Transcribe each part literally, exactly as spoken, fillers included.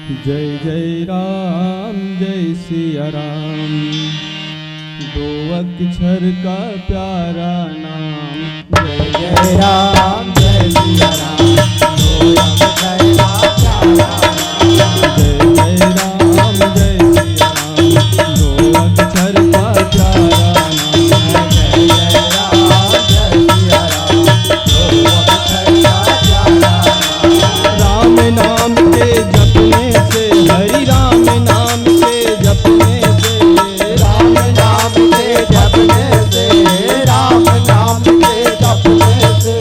जय जय राम, जय सिया राम, दो अक्षर का प्यारा नाम। जय जय राम, जय सिया राम, दो अक्षर का प्यारा नाम। जय जय राम, जय सिया राम, दो अक्षर का प्यारा नाम। जय जय राम, जय सिया राम, दो अक्षर का प्यारा नाम। राम नाम के जपने से, हरि राम नाम के जपने से, राम नाम के जपने से, राम नाम के जपने से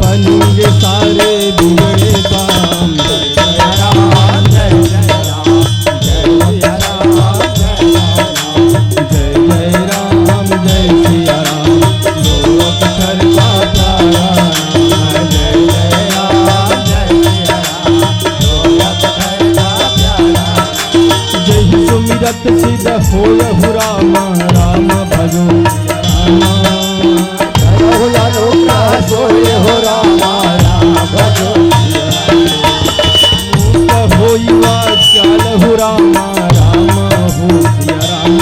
बनेंगे सारे बिगड़े काम। जय जय राम, जय जय राम, जय जय राम, जय जय राम। जय जय राम, जय सिया राम, दो अक्षर का प्यारा नाम। जय जय राम, जय सिया राम, दो अक्षर का प्यारा नाम। जय सुमिरत सिद्ध होय हो राम, राम भजो सिया राम। भजो अनोखा सोय हो राम, राम भजो सिया राम। मुक्त होई वाचाल हो राम, राम हो सिया राम।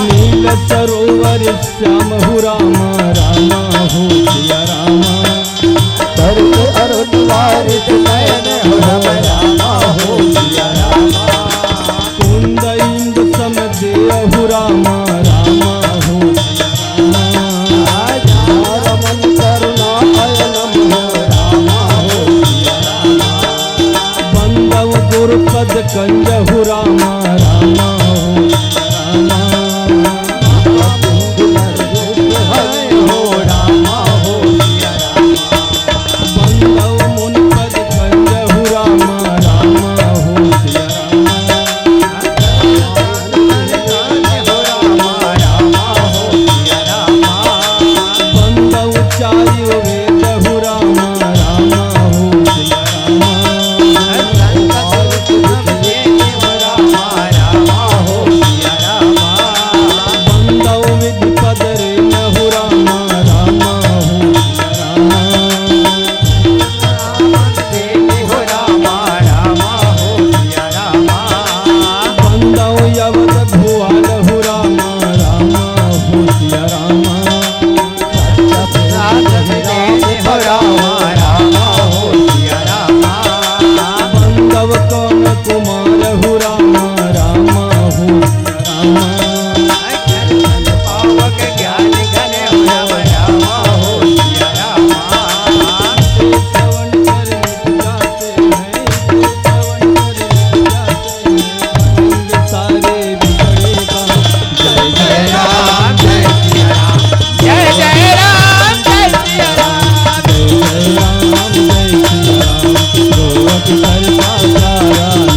नील सरोवर श्याम हो राम, राम हो सिया राम। तरुण अरुण वारित नयन हो राम, राम हो सिया राम। कुंद इंद सम देह हो राम, राम हो सिया राम। रमन करुणा अयनम हो राम, हो सिया राम। बंदव गुरुपद कंज हो राम, राम हो सिया राम। हो राम, हो सिया राम। बंदव मुनि पद कंज हो राम, राम हो सिया राम। बंदव चारि वेद हो राम, राम हो सिया राम। बंदव विधि पद रेन हो राम, राम हो सिया राम। बंदव अवध भुआल हो राम, राम हो सिया राम। बंदव कौन कुमार हो राम, राम हो सिया राम। पावक ज्ञान घन हो राम, राम हो सिया राम। श्रवण कर मिट जाते हैं, श्रवण कर मिट जाते हैं। सारे बिगड़े काम। जय जय राम, जय सिया राम। जय जय राम, जय सिया राम। जय जय राम, जय सिया राम। दो अक्षर का प्यारा नाम।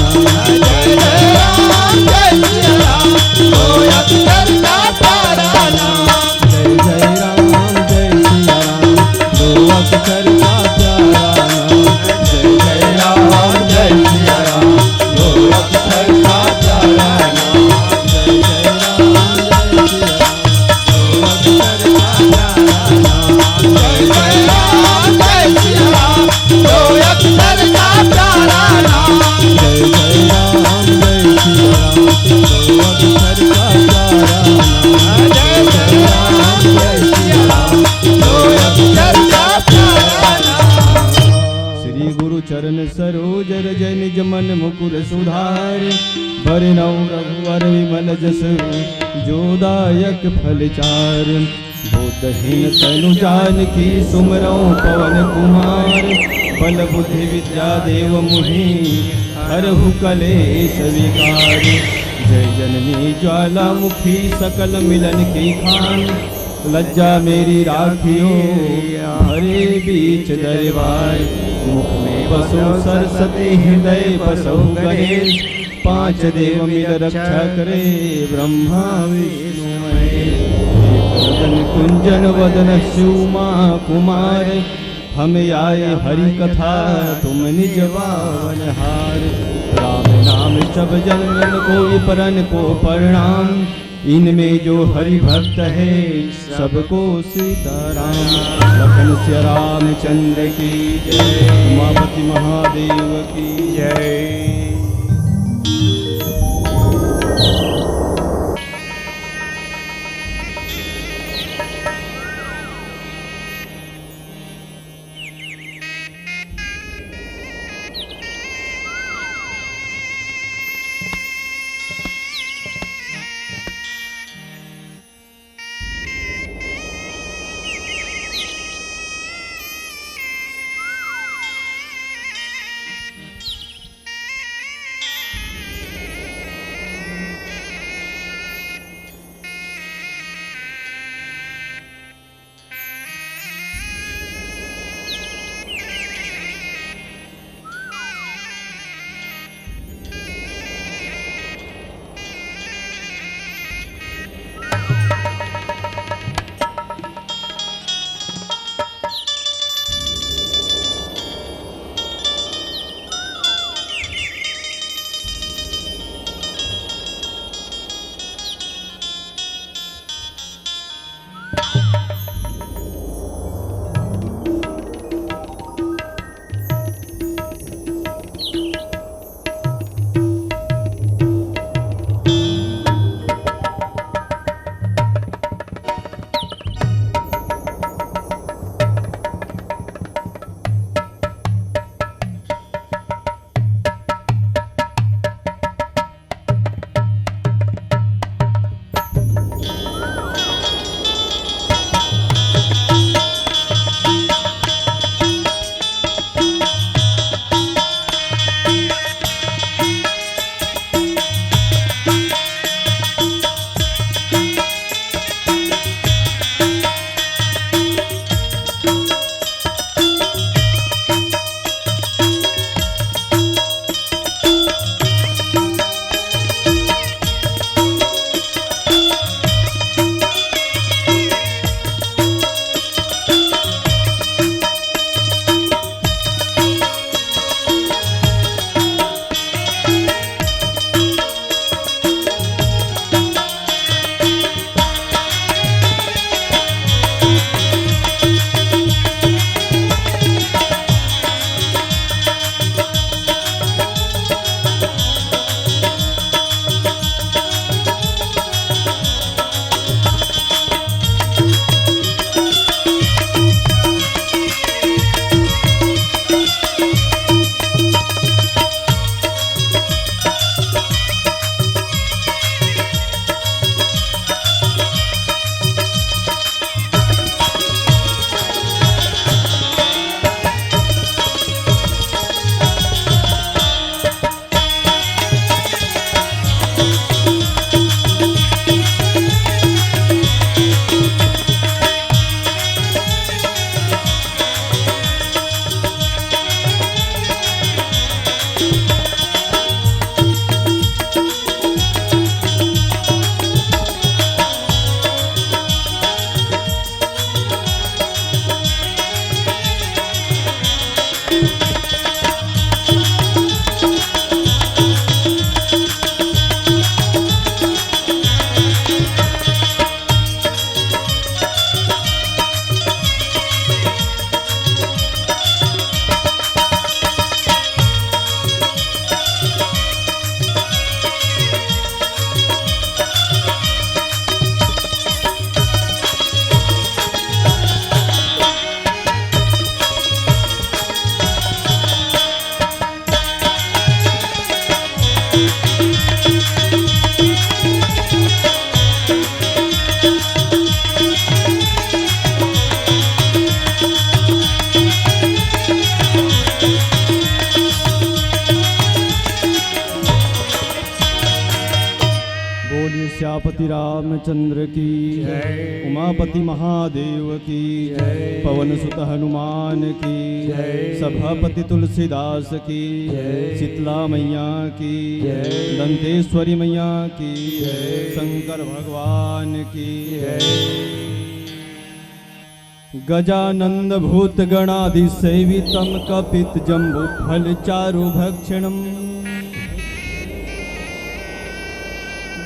जय जय राम, जय सिया राम। दो अक्षर का प्यारा नाम। जय जय राम, जय सिया राम, दो अक्षर का प्यारा नाम। जय जय राम, जय सिया राम, दो अक्षर का प्यारा नाम। जय जय राम, जय सिया राम, दो अक्षर का प्यारा नाम। जय जय राम, जय सिया राम, दो अक्षर का प्यारा नाम। जय जय राम, जय सिया राम, दो अक्षर का प्यारा नाम। जय जय राम, जय सिया राम, दो अक्षर का प्यारा नाम। श्री गुरु चरण सरोज रज निज मन मुकुर सुधार। बरनउँ रघुवर विमल जस जो दायक फल चार। बुद्धहीन तनु जानिके सुमिरउँ पवन कुमार। बल बुद्धि विद्या देव मोहिं हरहु कलेस विकार। जय जननी ज्वालामुखी सकल मिलन की खान। लज्जा मेरी राखियो भरे बीच दरबार। मुख में बसो सरस्वती हृदय बसो गणेश। पांच देव मिल रक्षा करे ब्रह्मा विष्णु महेश। एक वदन कुंजन वदन शिव मा कुमार। हम आए हरि कथा तुम निज बावन हार। राम नाम जप जन जन को विपरन को प्रणाम। इनमें जो हरि भक्त है, सबको सीताराम। लखन सिया रामचंद्र की जय, उमापति महादेव की जय। बोलिए सियापति रामचंद्र की जय। उमापति महादेव की जय। पवन सुत हनुमान की जय। सभापति तुलसीदास की जय। शीतला मैया की जय। दंतेश्वरी मैया की जय। शंकर भगवान की जय। गजानन भूत गणादि सेवितम कपित जम्बू फल चारु भक्षणम।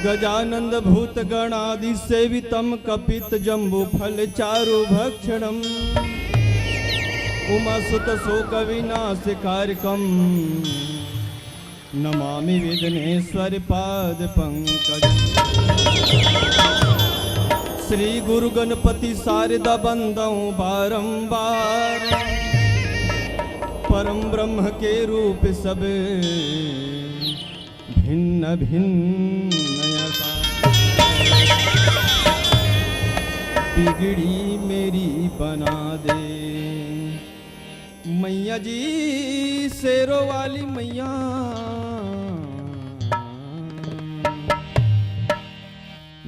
गजानंद भूत गणादि सेवितम कपित जम्बू फल चारु भक्षणम। उमा सुत शोक विनाश कारकम। नमामि विघ्नेश्वर पाद पंकज। श्री गुरु गणपति शारदा बंदौ बारंबार। परम ब्रह्म के रूप सब भिन्न भिन्न अवतार। बिगड़ी मेरी बना दे मैया जी, शेरों वाली मैया,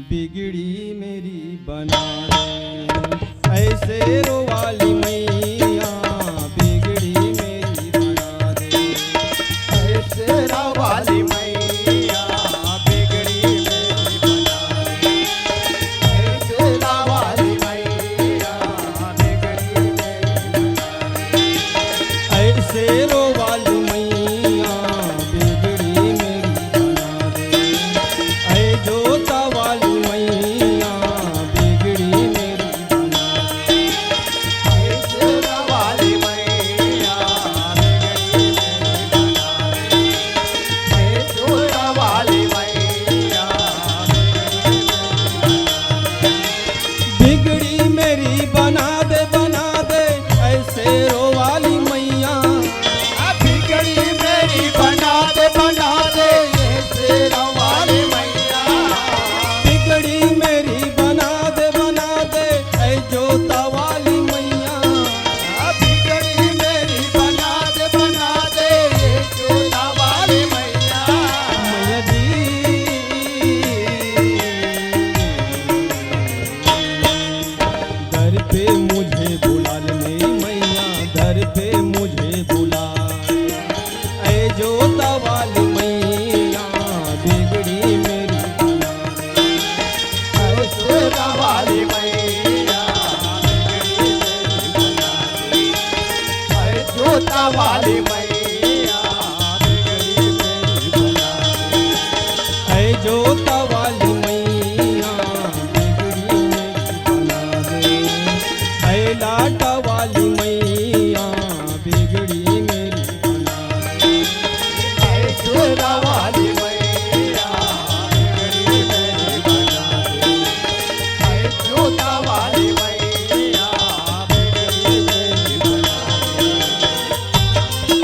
बिगड़ी मेरी बना दे। ऐ शेरों वाली मैया, बिगड़ी मेरी बना दे। ऐ शेरों वाली मैया, बिगड़ी मेरी बना दे। ऐ शेरों वाली मैया, बिगड़ी मेरी बना दे। ऐ शेरों वाली मैया, बिगड़ी मेरी बना दे। ऐ जोता वाली मैया, बिगड़ी मेरी बना दे। ऐ शेरों वाली मैया, बिगड़ी मेरी बना दे। ऐ जोता वाली मैया, बिगड़ी मेरी बना दे, बना दे, ऐ शेरों वाली मैया। आ, बिगड़ी मेरी बना दे, बना दे, ऐ शेरों वाली मैया। बिगड़ी मेरी बना दे, बना दे, ऐ जोता वाली मैया। आ, बिगड़ी मेरी बना दे, बना दे, ऐ जोता वाली मैया। मैया जी, दर पे मुझे बुला ले मेरी मैया, दर पे मुझे बुला। ऐ जोता वाली मैया, बिगड़ी मेरी बना दे। ऐ शेरों वाली मैया, बिगड़ी मेरी बना दे। ऐ जोता वाली मैया, बिगड़ी मेरी बना दे। ऐ जोता वाली मैया, बिगड़ी मेरी बना दे। ऐ लाटा वाली मैया, बिगड़ी मेरी बना दे। ऐ शेरों वाली मैया, बिगड़ी मेरी बना दे। ऐ जोता वाली मैया, बिगड़ी मेरी बना दे।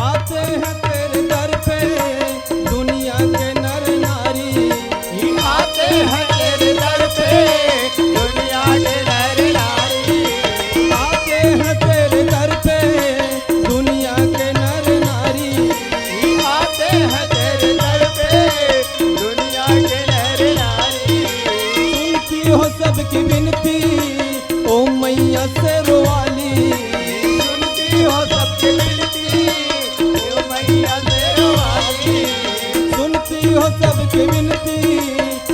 आते हैं तेरे दर पे दुनिया के नर नारी। आते हैं तेरे दर पे दुनिया के नर नारी। आते हैं तेरे दर पे दुनिया के नर नारी। आते हैं तेरे दर पे दुनिया के नर नारी। सुनती हो सबकी विनती, ओ मैया शेरों वाली। सुनती हो सबकी विनती, ओ मैया शेरों वाली। सुनती हो सबकी विनती,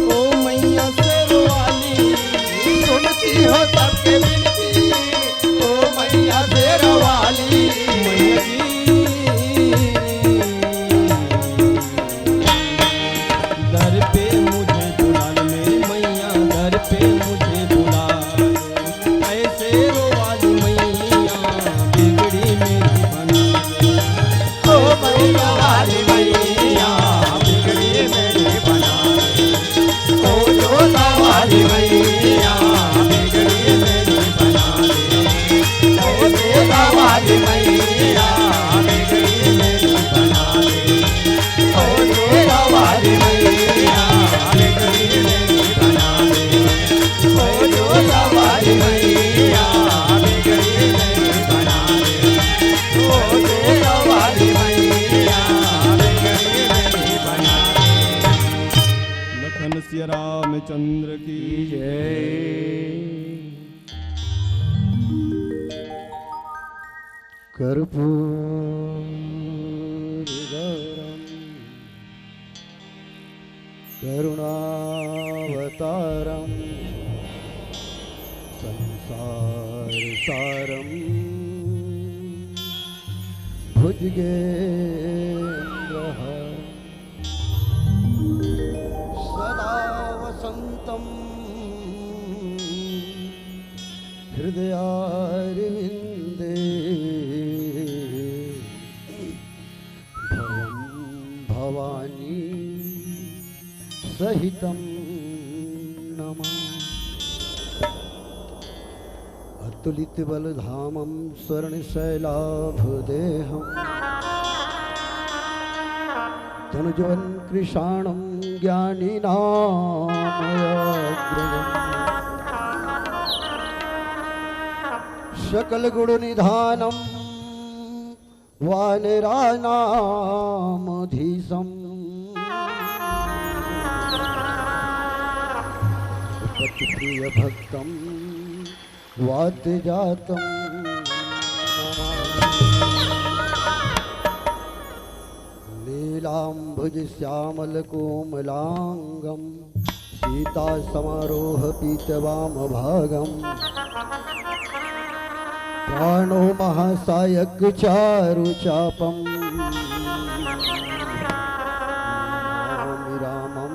ओ मैया शेरों वाली। सुनती हो सबकी विनती, ओ मैया शेरों वाली। मैया जी। दर पे मुझे बुला ले मेरी मैया, दर पे मुझे बुला ले। ऐ शेरों वाली मैया, बिगड़ी मेरी बना ले। ओ मैया वाली मैया, बिगड़ी मेरी बना ले। ओ जोता वाली मैया, बिगड़ी मेरी बना ले। ओ जोता वाली मैया, बिगड़ी मेरी बना ले। ओ जोता वाली मैया, बिगड़ी मेरी बना ले। ओ जोता वाली मैया, बिगड़ी मेरी बना ले। ओ जोता वाली मैया, बिगड़ी मेरी बना ले। लखन सिया रामचंद्र की जय। कर्पूरगौरं करुणावतारं संसारसारं भुजगेन्द्रहारं सदा वसन्तं हृदयारविन्दे भवं भवानी सहितं नमामि। अतुलित बल धामं स्वर्ण शैलाभ देहं तनुजवन कृषाणं ज्ञानी नामयाग्रजं सकल गुण निधानं वानराणामधीशं पति प्रिय भक्तं वात जातं नमामि। नीलाम्बुज श्यामल कोमलांगं सीता समारोह पीत वाम भागं प्राणो महासायक चारु चापं नमामि रामं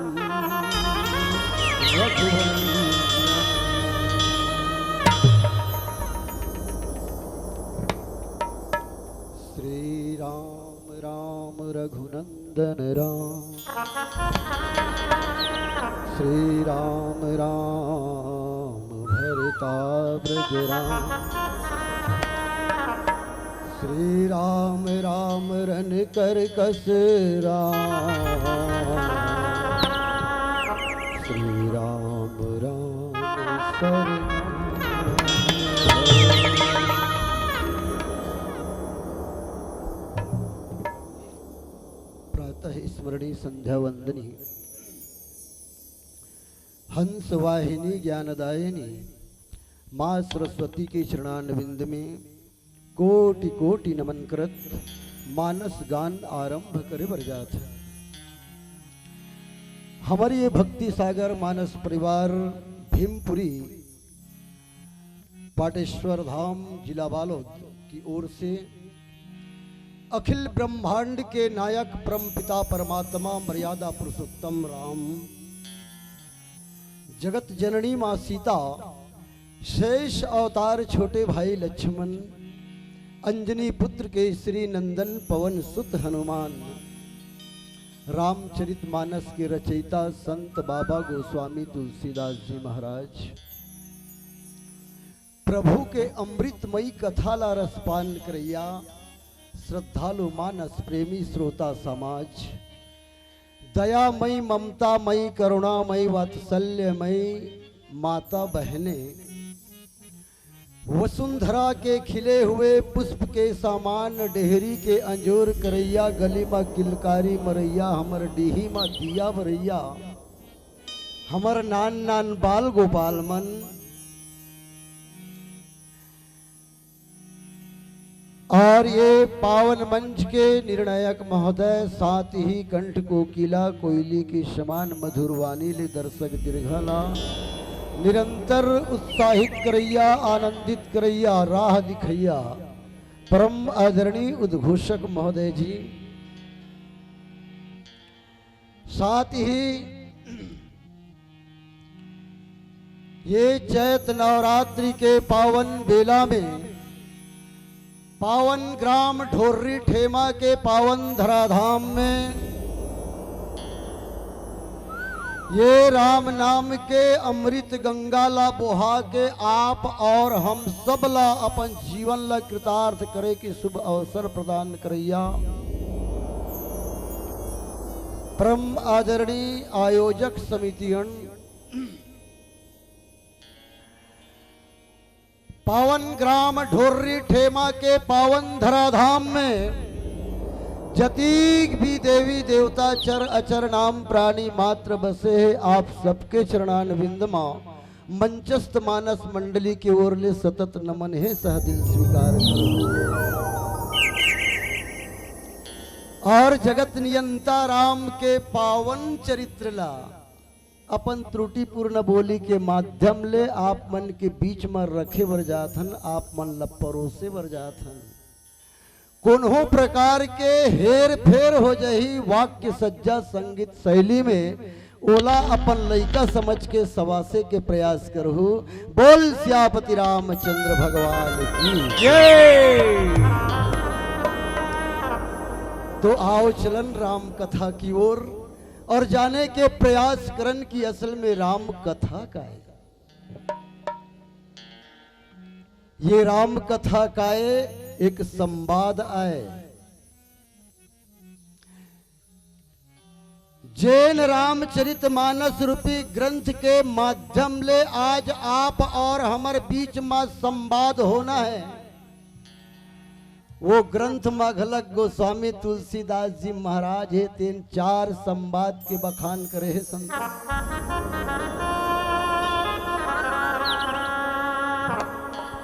रघुवंशं। श्री राम राम रघुनंदन राम। श्री राम राम भरता ब्रज राम। श्री राम राम रन कर कस राम। श्री राम राम शरण। प्रातः स्मरणी संध्या वंदनी हंस वाहिनी ज्ञानदायिनी माँ सरस्वती के चरणारविंद में कोटि कोटि नमन करत मानस गान आरंभ करे बर जात है। हमर ये भक्ति सागर मानस परिवार भीमपुरी पाटेश्वर धाम जिला बालोद की ओर से अखिल ब्रह्मांड के नायक परम पिता परमात्मा मर्यादा पुरुषोत्तम राम, जगत जननी माँ सीता, शेष अवतार छोटे भाई लक्ष्मण, अंजनी पुत्र केसरी नंदन पवन सुत हनुमान। रामचरित मानस के रचयिता संत बाबा गोस्वामी तुलसीदास जी महाराज, प्रभु के अमृतमयी कथा ला रसपान करइया श्रद्धालु मानस प्रेमी श्रोता समाज, दयामयी ममतामयी करुणामयी वात्सल्यमयी माता बहने, वसुंधरा के खिले हुए पुष्प के सामान, डेहरी के अंजोर करइया, गली म किलकारी मरइया, हमर डीही म दिया बरइया, हमर नान नान बाल गोपाल मन, और ये पावन मंच के निर्णायक महोदय, साथ ही कंठ कोकिला कोयली के समान मधुर वाणी ले दर्शक दीर्घा ला निरंतर उत्साहित करइया, आनंदित करइया, राह दिखइया परम आदरणीय उद्घोषक महोदय जी, साथ ही ये चैत नवरात्रि के पावन बेला में, पावन ग्राम ढोर्री ठेमा के पावन धराधाम में, ये राम नाम के अमृत गंगा ला बोहा के आप और हम सब ला अपन जीवन ला कृतार्थ करे के शुभ अवसर प्रदान करइया परम आदरणीय आयोजक समितिगण, पावन ग्राम ढोर्री ठेमा के पावन धराधाम में जतीक भी देवी देवता चर अचर नाम प्राणी मात्र बसे हे, आप सबके चरणारविंद मा मंचस्थ मानस मंडली के ओर ले सतत नमन हे, सहदिल स्वीकार करो। और जगत नियंता राम के पावन चरित्र ला अपन त्रुटिपूर्ण बोली के माध्यम ले आप मन के बीच म रखे बर जात हन, आप मन ल परोसे बर जात हन। कोनो प्रकार के हेर फेर हो जाही वाक्य सज्जा संगीत शैली में, ओला अपन लइका समझ के सवासे के प्रयास करहू। बोल सियापति रामचंद्र भगवान की। जय। तो आओ चलन राम कथा की ओर और जाने के प्रयास करन कि असल में राम कथा का है। ये राम कथा का है, एक संवाद आय। जेन रामचरित मानस रूपी ग्रंथ के माध्यम ले आज आप और हमर बीच मा संवाद होना है, वो ग्रंथ मा घलक गोस्वामी तुलसीदास जी महाराज हे, तेन चार संवाद के बखान करे हे संत।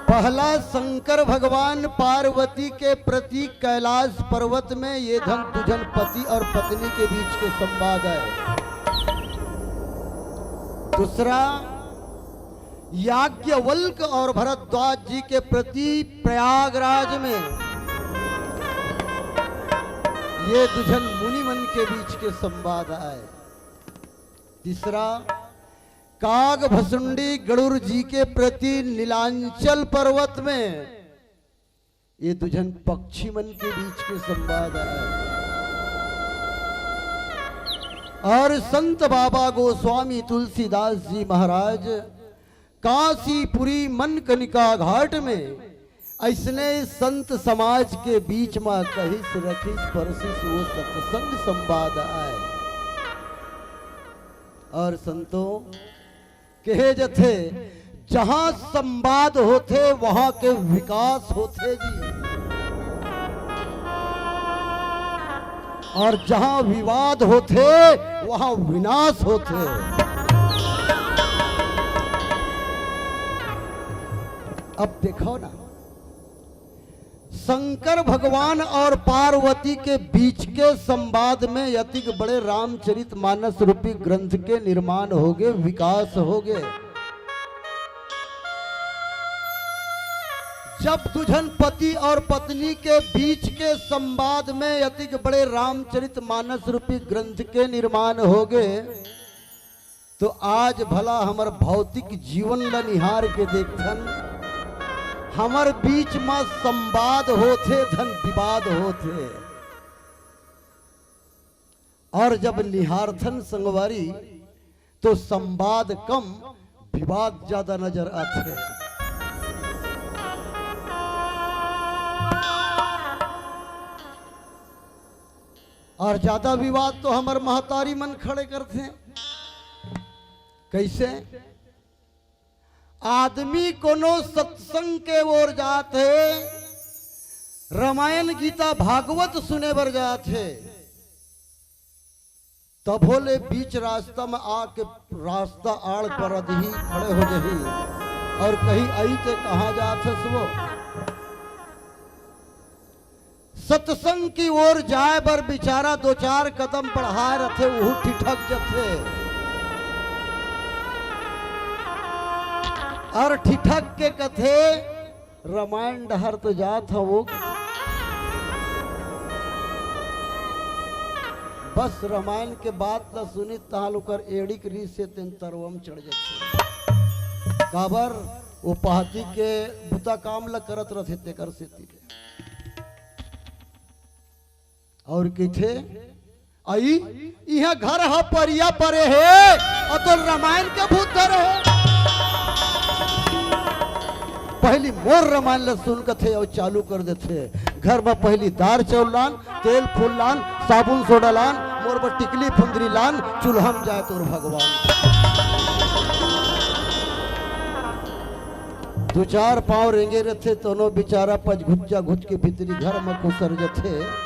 पहला शंकर भगवान पार्वती के प्रति कैलाश पर्वत में ये धन दुझन पति और पत्नी के बीच के संवाद है। दूसरा, याज्ञवल्क और भरद्वाज जी के प्रति प्रयागराज में ये दुझन मुनि मन के बीच के संवाद आय। तीसरा, काग भसुंडी गरुड़ जी के प्रति नीलांचल पर्वत में ये दुझन पक्षी मन के बीच के संवाद आय। और संत बाबा गोस्वामी तुलसीदास जी महाराज काशीपुरी मनकनिका घाट में अइसने संत समाज के बीच मा कहिस रखिस परसिस वो सत्संग संवाद आय। और संतों, कहे जथे, जहां संवाद होथे, वहां के विकास होथे जी, और जहां विवाद होथे, वहां विनाश होथे। अब देखो ना, शंकर भगवान और पार्वती के बीच के संवाद में अतिक बड़े रामचरित मानस रूपी ग्रंथ के निर्माण होगे, विकास होगे। जब दुझन पति और पत्नी के बीच के संवाद में अतिक बड़े रामचरित मानस रूपी ग्रंथ के निर्माण होगे, तो आज भला हमर भौतिक जीवन ल निहार के देखथन, हमर बीच म संवाद होथे, धन विवाद होथे। और जब निहारथन संगवारी, तो संवाद कम, विवाद ज्यादा नजर आथे। और ज्यादा विवाद तो हमर महतारी मन खड़े करथे। कैसे? आदमी कोनो सत्संग के ओर जात हे, रामायण गीता भागवत सुने बर जात हे, तभो ले बीच रास्ता म आके रास्ता आड़ कर दिही, खड़े हो जही और कही, "अई ते कहाँ जात हस वो?" सत्संग की ओर जाए बर बिचारा दो चार कदम बढ़ाए रथे, उहू ठिठक जथे। और ठिठक के कथे, "रामायण डहर तो जात हवो।" बस रामायण के बात ल सुनी, तहां ले ओकर एड़ी के रीस हे तेन तरवम चढ़ जथे। काबर? वो पहाती के बुता काम ल करत रथे, तेकर सेती ले। और कहिथे, "अई, इहाँ घर ह परिया परे हे, अउ तोर रामायण के भूत धरे हे।" पहली मोर रामायण ल सुन कथे अउ चालू कर देथे। घर म पहली दार चाउर लान, तेल फूल लान, साबुन सोडा लान, मोर बर टिकली फुंदरी लान, चूल्हा म जाए तोर भगवान। दू चार पांव रेंगे रथे, तोनो बिचारा पचघुच्चा घुच के भीतरी घर म खुसर जथे।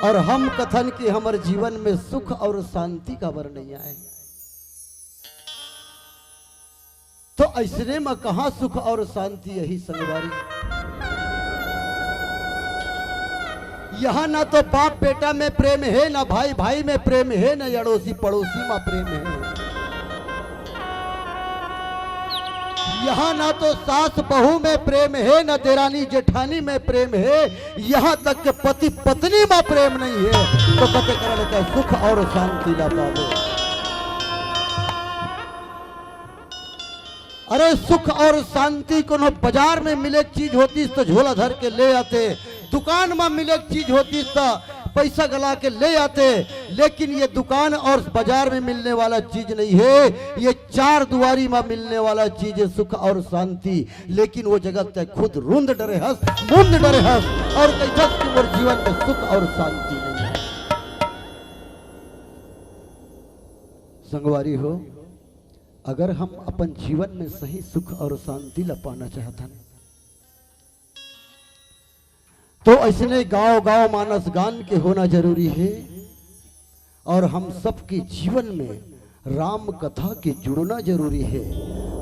और हम कथन कि हमर जीवन में सुख और शांति काबर नहीं आए। तो अइसने म कहाँ सुख और शांति अही संगवारी? यहाँ ना तो बाप बेटा में प्रेम हे, ना भाई भाई में प्रेम हे, ना अड़ोसी पड़ोसी म प्रेम हे। यहाँ ना तो सास बहू में प्रेम हे, ना देरानी जेठानी में प्रेम हे, यहाँ तक के पति पत्नी म प्रेम नहीं हे, तो कते करन का सुख और शांति ला पाबो? अरे, सुख और शांति कोनो बाजार में मिले के चीज होतिस त झोला धर के ले आते, दुकान में मिले के चीज होतिस त पैसा गला के ले आते, लेकिन ये दुकान और बाजार में मिलने वाला चीज नहीं हे, ये चार दुवारी में मिलने वाला चीज हे सुख और शांति। लेकिन वो जगह ते खुद रुंद डरे हस, मुंद डरे हस और कहिथस कि मोर जीवन में सुख और शांति नहीं हे। संगवारी हो, अगर हम अपन जीवन में सही सुख और शांति ला पाना चाहथन, तो अइसने गांव-गांव मानस गान के होना जरूरी हे और हम सबके जीवन में राम कथा के जुड़ना जरूरी हे,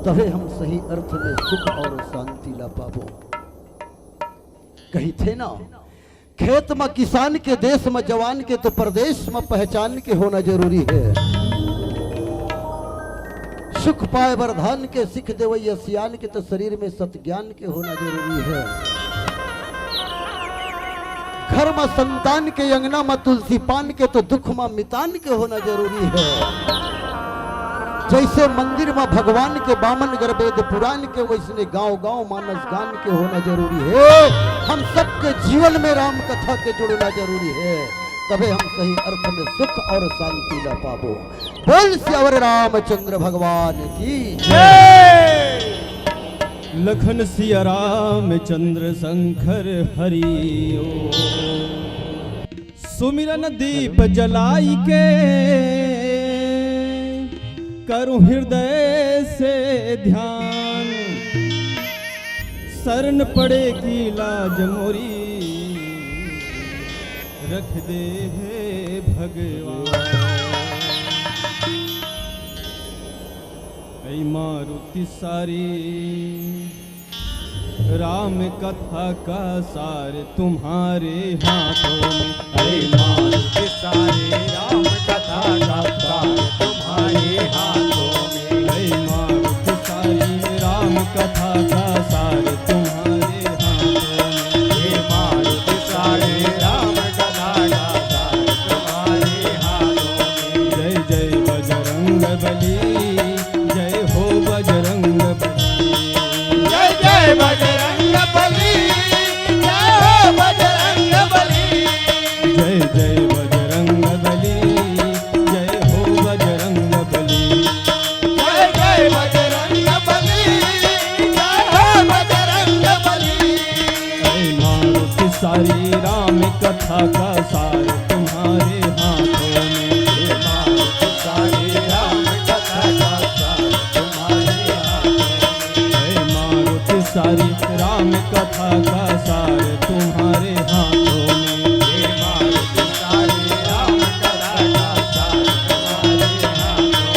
तभे हम सही अर्थ में सुख और शांति ला पाबो। कहिथे ना, खेत म किसान के, देश म जवान के, तो प्रदेश म पहचान के होना जरूरी हे। सुख पाए बर धान के, सिख देवइया सियान के, तो शरीर में सत ज्ञान के होना जरूरी हे। घर म संतान के, अंगना म तुलसी पान के, तो दुख म मितान के होना जरूरी हे। जइसे मंदिर म भगवान के, बामन गर बेद पुरान के, वइसने गांव-गांव मानस गान के होना जरूरी हे। हम सबके जीवन में राम कथा के जुड़ना जरूरी हे, तभे हम सही अर्थ में सुख और शांति ला पाबो। बोल सियावर रामचंद्र भगवान की जय। लखन सिया रामचंद्र शंकर हरि ओम। सुमिरन दीप जलाई के करूं हृदय से ध्यान। शरण पड़े की लाज मोरी रख दे हे भगवान। ऐ मारुति सारी राम कथा का सार तुम्हारे हाथों में। हे मारुति सारी राम कथा का सार तुम्हारे हाथों में। हे मारुति सारी राम कथा का सार तुम्हारे हाथों में। हे मारुति सारी राम कथा का सार तुम्हारे हाथों में। जय जय बजरंग बली, जय हो बजरंग बली। जय जय बजरंग हरी राम कथा का सार तुम्हारे हाथों में। हे मारुति सारी राम कथा का सार तुम्हारे हाथों में। हे मारुति सारी राम कथा का सार तुम्हारे हाथों में। हे मारुति सारी राम कथा का सार तुम्हारे हाथों में।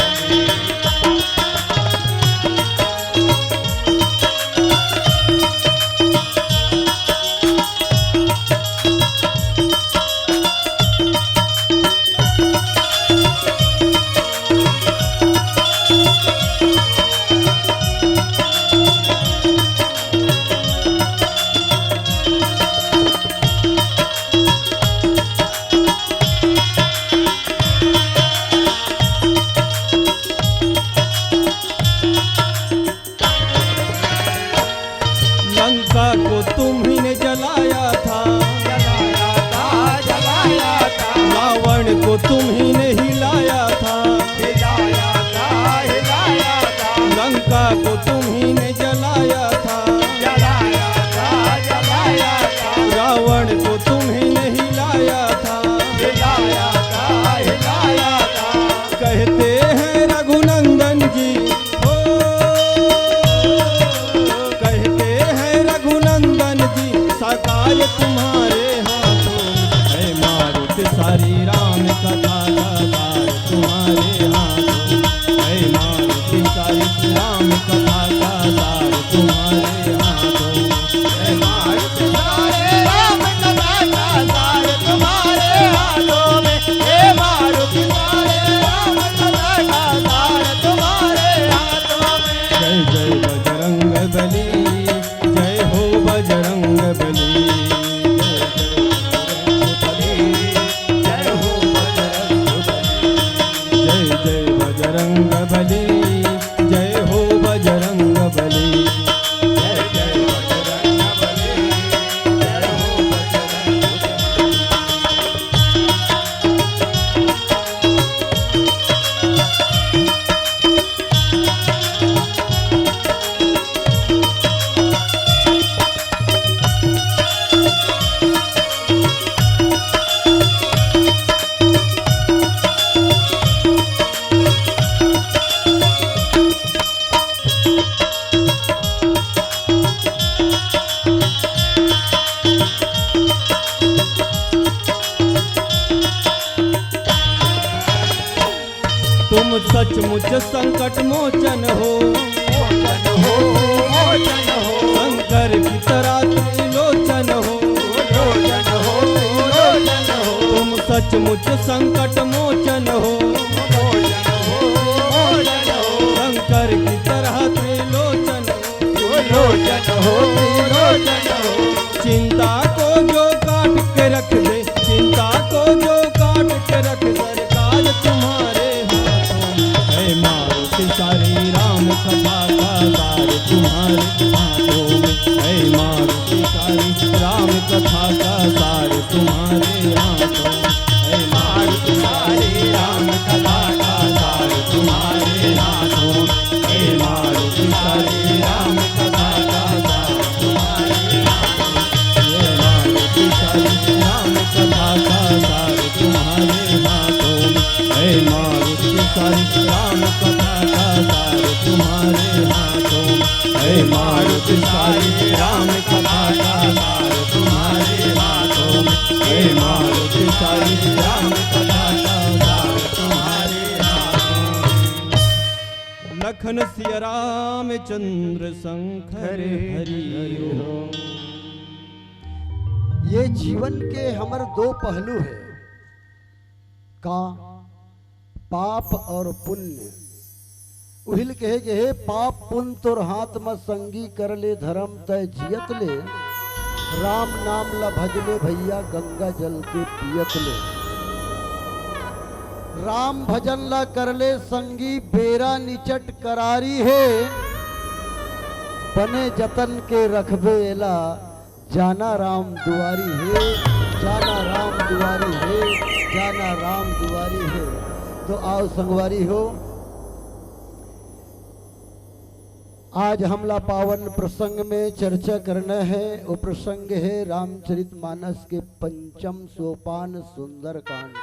लंका को तुम्ही ने जलाया था, जलाया था, जलाया था। रावण को तुम्ही ने हिलाया था, हिलाया था, हिलाया था। लंका को तुम्ही ने जलाया था, जलाया था, जलाया था। रावण को तुम्ही ने हिलाया था, हिलाया था, हिलाया था। कहते हैं रघुनंदन जी, ओ, कहते हैं रघुनंदन जी, सकाय तुम्हारे हाथों। हे मारुति सारी राम कथा का सार तुम्हारे हाथों। हे मारुति सारी राम कथा का सार तुम्हारे हाथों। हे मारुति सारे राम कथा का सार तुम्हारे हाथों में। हे मारुति सारे राम कथा का सार तुम्हारे हाथों में। जय जय बजरंग बली, जय हो बजरंग बली। जय जय बजरंग बली, जय जय बजरंग बली, जय हो बजरंग बली। जय जय बजरंग बली, जय हो बजरंग बली। तुम सचमुच संकट मोचन हो, मोचन हो, मोचन हो। शंकर की तरह त्रिलोचन हो, लोचन हो, त्रिलोचन हो। तुम सचमुच संकट मोचन हो, मोचन हो, मोचन हो। शंकर की तरह त्रिलोचन हो, त्रिलोचन हो, त्रिलोचन हो। चिंता को जो काट के रख दे, चिंता को जो काट के रख दे, सरकार तुम्हारे हाथों में। हे मारुति सारी राम कथा का सार तुम्हारे हाथों में। हे मारुति सारी राम कथा का सार तुम्हारे हाथों में। हे मारुति सारी राम कथा का सार तुम्हारे हाथों में। हे मारुति सारी राम कथा का सार तुम्हारे हाथों में। हे मारुति सारी राम कथा का सार तुम्हारे हाथों में। हे मारुति सारी राम कथा का सार तुम्हारे हाथों में। हे मारुति सारी राम कथा का सार तुम्हारे हाथों में। हे मारुति सारी राम कथा का सार तुम्हारे हाथों में। लखन सिया रामचंद्र शंकर हरि हो। ये जीवन के हमर दो पहलू है। का? पाप और पुण्य। उहिल कहे गे हे, पाप पुण्य तोर हाथ म संगी, कर ले धरम तय जियत ले, राम नाम ल भज ले भइया, गंगा जल के पियत ले। राम भजन ल कर ले संगी, बेरा निचट करारी हे, बने जतन के रखबे एला, जाना राम दुआरी हे, जाना राम दुआरी हे, जाना राम दुआरी हे। तो आओ संगवारी हो, आज हमला पावन प्रसंग में चर्चा करना है। वो प्रसंग है रामचरित मानस के पंचम सोपान सुंदरकांड।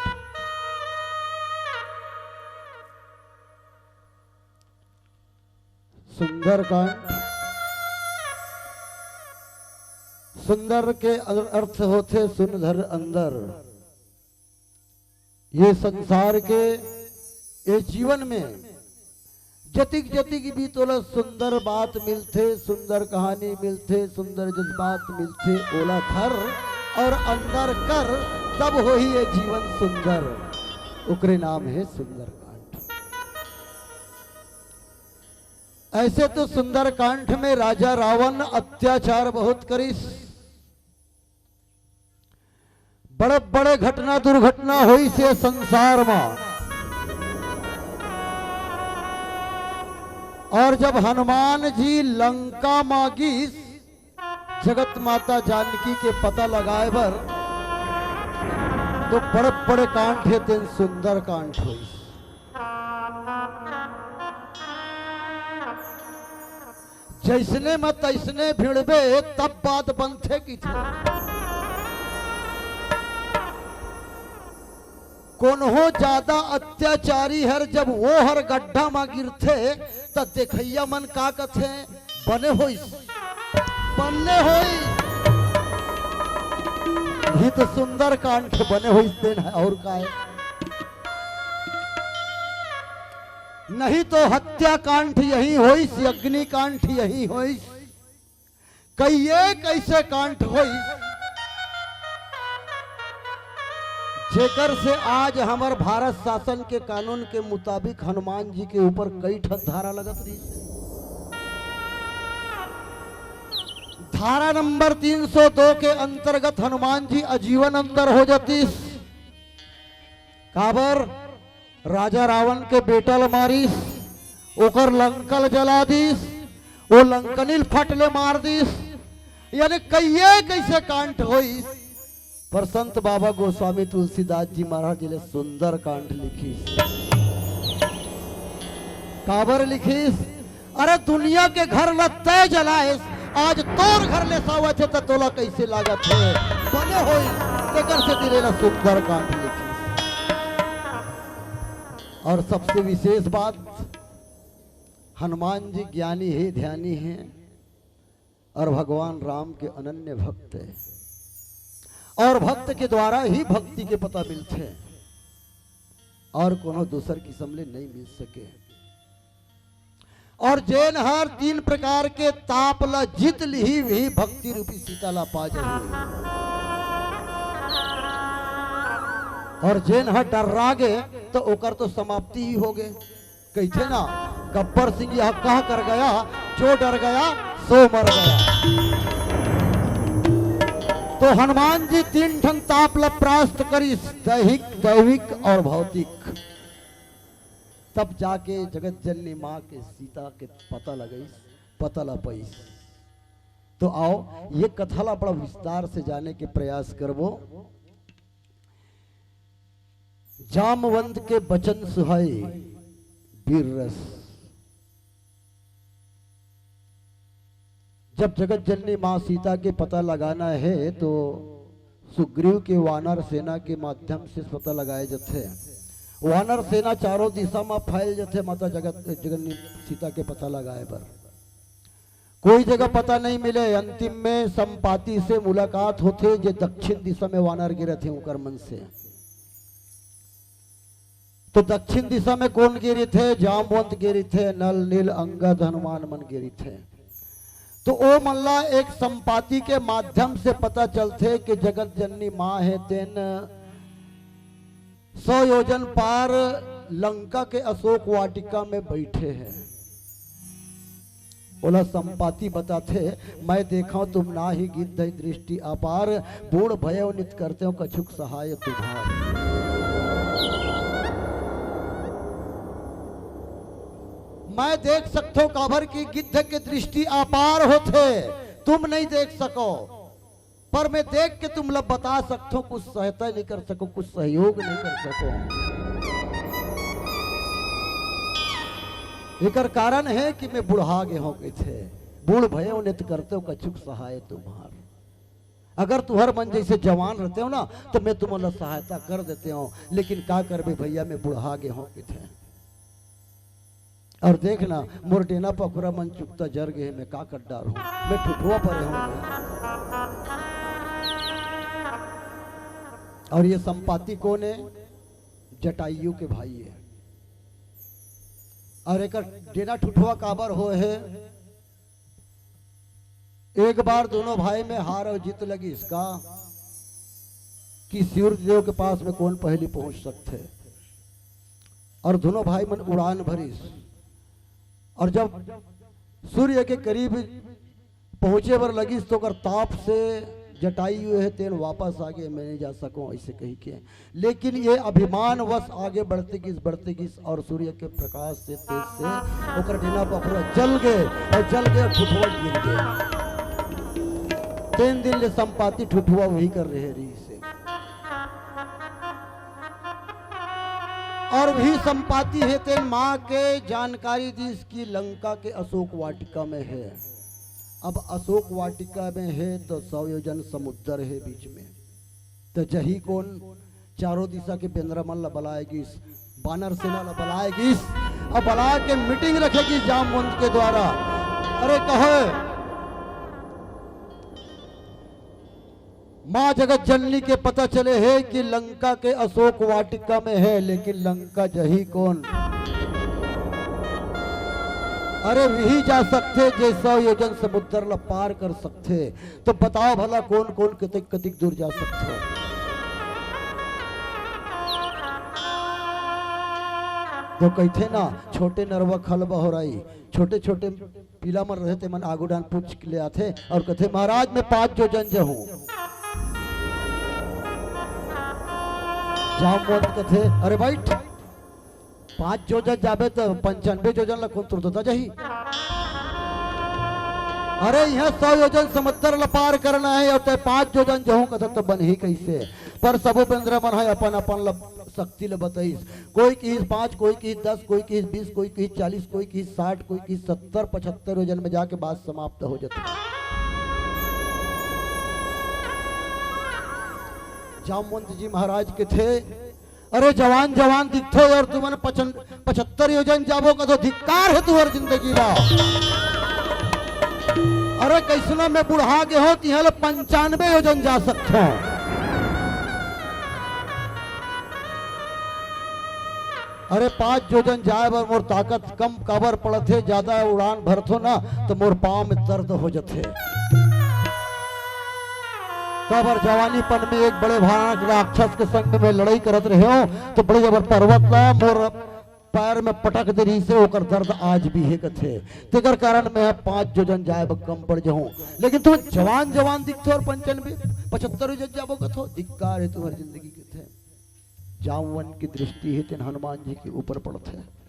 सुंदरकांड, सुंदर के अर-, अर्थ होथे सुन धर अंदर। ये संसार के, ये जीवन में जतिक जतिक भी तोला सुंदर बात मिलथे, सुंदर कहानी मिलथे, सुंदर जज्बात मिलथे, ओला धर और अंदर कर, तब होही ये जीवन सुंदर। ओकरे नाम है सुंदरकांड। ऐसे तो सुंदरकांड में राजा रावण अत्याचार बहुत करिस, बड़े बड़े घटना दुर्घटना होइस ये संसार मा। और जब हनुमान जी लंका मा गिस जगत माता जानकी के पता लगाए बर, तो बड़े बड़े कांड हे, तेन सुंदर कांड होइस। जैसने म तैसने भिड़बे, तब बात बनथे किथे। कोनो ज्यादा अत्याचारी हर जब वो हर गड्ढा म गिरथे, त देखइया मन का कथे, "बने होइस, बने होइस।" ही तो सुंदर कांड बने होइस तेन है, और का है? नहीं तो हत्याकांड यही होइस, अग्निकांड यही होइस, कई एक ऐसे कांड होइस, जेकर से आज हमर भारत शासन के कानून के मुताबिक हनुमान जी के ऊपर कई ठन धारा लगत रहिस। धारा नंबर तीन सौ दो के अंतर्गत हनुमान जी आजीवन अंदर हो जातिस। काबर? राजा रावण के बेटा ल मारिस, ओकर लंका ल जला दिस, ओ लंकनी ल फट ले मार दिस, यानी कइये कइसे कांड होइस। पर संत बाबा गोस्वामी तुलसीदास जी महाराज जी ले सुंदर कांड लिखिस। काबर लिखिस? अरे दुनिया के घर ल तय जलाएस, आज तोर घर ले सावत हे त तोला कइसे लागत हे? बने होइस, तेकर सेती ले सुंदर कांड लिखिस। और सबसे विशेष बात, हनुमान जी ज्ञानी हे, ध्यानी हे और भगवान राम के अनन्य भक्त हे। और भक्त के द्वारा ही भक्ति के पता मिलथे और कोनो दूसर किसम ले नहीं मिल सके। और जेन हर तीन प्रकार के ताप ला जीत लिही, वही भक्ति रूपी सीता ला पा जाही। और जेन हर डर्रा गे, तो ओकर तो समाप्ति ही हो गे। कहिथे ना, गब्बर सिंह यह कह कर गया, जो डर गया, सो मर गया। तो हनुमान जी तीन ठन ताप ला परास्त करिस, दैहिक, दैविक और भौतिक। तब जाके जगत जननी माँ के सीता के पता लगइस, पता ला पइस। तो आओ, ये कथा ला बड़ा विस्तार से जाने के प्रयास करबो। जामवंत के बचन सुहाए, वीर रस। जब जगत जननी माँ सीता के पता लगाना हे, तो सुग्रीव के वानर सेना के माध्यम से पता लगाए जथे। वानर सेना चारों दिशा म फैल जथे माता जगत जननी सीता के पता लगाए बर। कोई जगह पता नहीं मिले। अंतिम में संपाति से मुलाकात होथे, जे दक्षिण दिशा में वानर गे रथे, उकर मन से। तो दक्षिण दिशा में कोन गे रथे? जामवंत गे रथे, नल, नील, अंगद, हनुमान मन गे रथे। तो ओ मन ला एक संपाति के माध्यम से पता चलथे कि जगत जननी माँ हे, तेन सौ योजन पार लंका के अशोक वाटिका में बैठे हे। ओला संपाति बताथे, "मैं देखंव तुम नाहि गिद्ध दृष्टि अपार, बूढ़ भयव नित करतेव कछुक सहाय तुम्हार।" मैं देख सकथंव, काबर कि गिद्ध के दृष्टि अपार होथे, तुम नहीं देख सको। पर मैं देख के तुम ला बता सकथंव, कुछ सहायता नहीं कर सको, कुछ सहयोग नहीं कर सको। एकर कारण हे कि मैं बुढ़ा गे हों कहिथे। बूढ़ भए हों नित करतेव कछुक सहाय तुम्हार। अगर तुहर मन जइसे जवान रहतेव ना, त मैं तुमन ला सहायता कर देतेव, लेकिन का करबे भइया, मैं बुढ़ा गे हों कहिथे। अउ देख ना, मोर डेना पखुरा मन चुकता जर गे हे, मैं का कर डारहूं, मैं ठुठुवा परे हों। अउ ये संपाती कोन हे? जटायु के भाई हे। अउ एकर डेना ठुठुवा काबर होय हे? एक बार दूनों भाई में हार अउ जीत लगिस का कि सूर्य देव के पास में कोन पहिली पहुंच सकथे। अउ दूनों भाई मन उड़ान भरिस, अउ जब सूर्य के करीब पहुंचे बर लगिस, त ओकर ताप से जटायु हे तेन वापस आगे, मैं नहीं जा सकूं, अइसे कहिके। लेकिन ये अभिमानवश आगे बढ़ते गिस, बढ़ते गिस, अउ सूर्य के प्रकाश से, तेज से ओकर डेना पखुरा जल गे, अउ जल गे, अउ ठुठुवा गिर गे। तेन दिन ले संपाती ठुठुवा उही कर रहे रहिस हे। अउ उही संपाती हे तेन मां के जानकारी दिस कि लंका के अशोक वाटिका में हे। अब अशोक वाटिका में हे त सौ योजन समुद्र हे बीच में। त जही कोन? चारों दिशा के बेंदरा मन ला बलाय गिस, बानर सेना ला बलाय गिस, अउ बला के मीटिंग रखे गिस जामवंत के द्वारा। अरे कहे, मां जगत जननी के पता चले हे कि लंका के अशोक वाटिका में हे, लेकिन लंका जही कोन? अरे उही जा सकथे जे सौ योजन समुद्र ला पार कर सकथे। त बताव भला कोन कोन कतिक कतिक दूर जा सकथे? त कहिथे ना, छोटे नरवा खल बहोराई, छोटे छोटे पीला मन रहे, ते मन आगू डाहन पूछ ले आथे अउ कथे, "महाराज, मैं पांच जोजन जहूं।" जामवंत कथे, "अरे बइठ, पांच जोजन जाबे त पंचानबे जोजन ला कोन तुरतता जाही? अरे, इहां सौ योजन समुद्र ला पार करना हे अउ तैं पांच जोजन जहूं कथस त बनही कइसे?" पर सबो बेंदरा मन ह अपन अपन ला शक्ति ला बतइस। कोई किहिस पांच, कोई किहिस दस, कोई किहिस बीस, कोई किहिस चालीस, कोई किहिस साठ, कोई किहिस सत्तर, पचहत्तर योजन में जाके बात समाप्त हो जाथे। जामवंत जी महाराज कथे, "अरे जवान जवान दिखथो अउ तुमन पचन-, पचहत्तर योजन जाबो कथो, धिक्कार हे तुहर जिंदगी ला। अरे कइसना मैं बुढ़ा गे हों, तिहां ले पंचानबे योजन जा सकथों।" अरे पांच जोजन जाय बर मोर ताकत कम काबर पड़त हे, जादा उड़ान भरथों ना त मोर पांव में दर्द हो जथे। काबर जवानीपन में एक बड़े भयानक राक्षस के संग में लड़ई करत रहेंव, त बड़े जबर पर्वत ला मोर पैर में पटक दे रहिस हे, ओकर दर्द आज भी हे कथे। तेकर कारण मैं पांच जोजन जाय बर कम पड़ जहूं, लेकिन तुम जवान जवान दिखथो अउ पंचानबे, पचहत्तर योजन जाबो कथो, धिक्कार हे तुम्हर जिंदगी कथे। जामवन की दृष्टि हे तेन हनुमान जी के ऊपर पड़थे।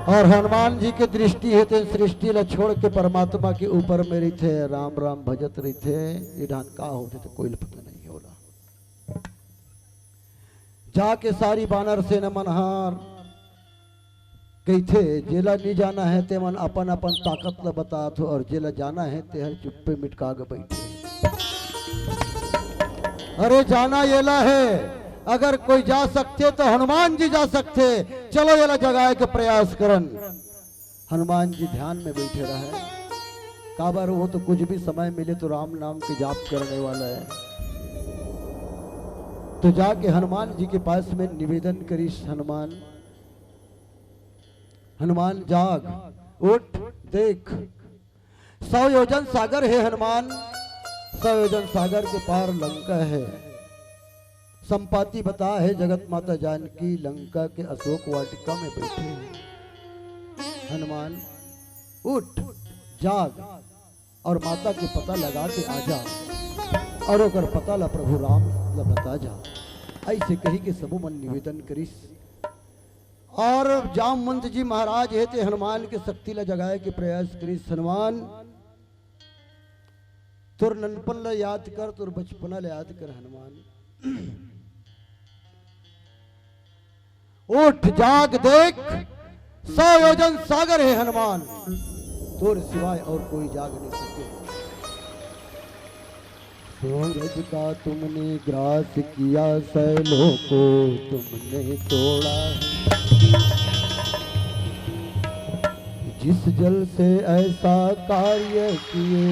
अउ हनुमान जी के दृष्टि हे तेन सृष्टि ला छोड़ के परमात्मा के ऊपर में रहिथे, राम राम भजत रहिथे। ये डाहन का होथे त कोई ला पता नहीं होला। जाके सारी बानर सेना मन ह कहिथे, "जेला नी जाना हे, तेमन अपन-अपन ताकत ल बतात हो, अउ जेला जाना हे, तेहर चुप्पे मिटका के बइठे।" अरे, जाना येला हे, अगर कोई जा सकथे, त हनुमान जी जा सकथे। चलो, येला जगाए के प्रयास करन। हनुमान जी ध्यान में बइठे रहे, काबर वो तो कुछ भी समय मिले तो राम नाम के जाप करने वाला हे। तो जाके हनुमान जी के पास में निवेदन करिस, हनुमान, हनुमान जाग, उठ, देख, सौ योजन सागर हे हनुमान, सौ योजन सागर के पार लंका हे। संपाती बता हे जगत माता जानकी लंका के अशोक वाटिका में बइठे हे। हनुमान उठ, जाग अउ माता के पता लगा के आ जा अउ ओकर पता ला प्रभु राम ला बता जा। अइसे कहि के सबो मन निवेदन करिस। अउ जामवंत जी महाराज हे ते हनुमान के शक्ति ला जगाए के प्रयास करिस। हनुमान, तोर ननपन ला याद कर, तोर बचपना ला याद कर हनुमान। उठ जाग देख, सौ योजन सागर हे हनुमान, तोर सिवाय और कोई जाग नहीं सके। सूरज का तुमने ग्रास किया, शैलों को तुमने तोड़ा है। जिस जल से ऐसा कार्य किए,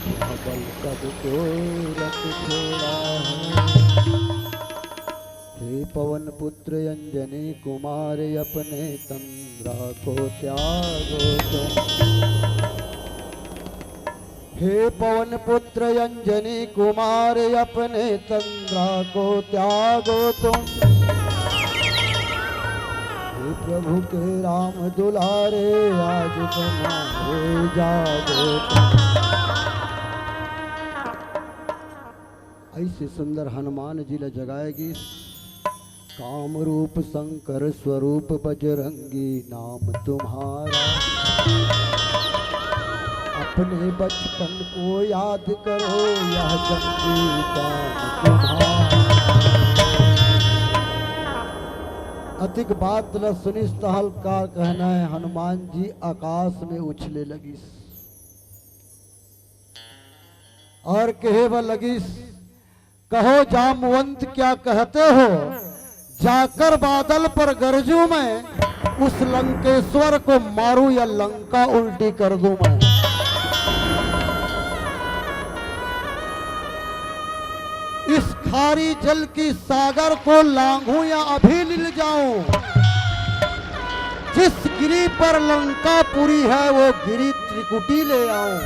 वह बल कब को रख छोड़ा है। हे पवन पुत्र अंजनी कुमार, अपने तन राखो त्यागो तुम। हे पवन पुत्र अंजनी कुमार, अपने तन राखो त्यागो तुम। हे प्रभु के राम दुलारे, आज तुम्हारे जागो तुम। ऐसे सुंदर हनुमान जी ला जगाए गिस। काम रूप शंकर स्वरूप बजरंगी नाम तुम्हारा। अपने बचपन को याद करो, यह जंगली काम तुम्हारा। अतिक बात ल सुनिस तहल का कहना है, हनुमान जी आकाश में उछले लगिस और कहे बर लगिस, कहो जामवंत क्या कहते हो, जाकर बादल पर गरजूं मैं, उस लंकेश्वर को मारूं या लंका उल्टी कर दूं मैं। इस खारी जल की सागर को लांघूं या अभी लील जाऊं, जिस गिरी पर लंकापुरी है वो गिरी त्रिकुटी ले आऊं।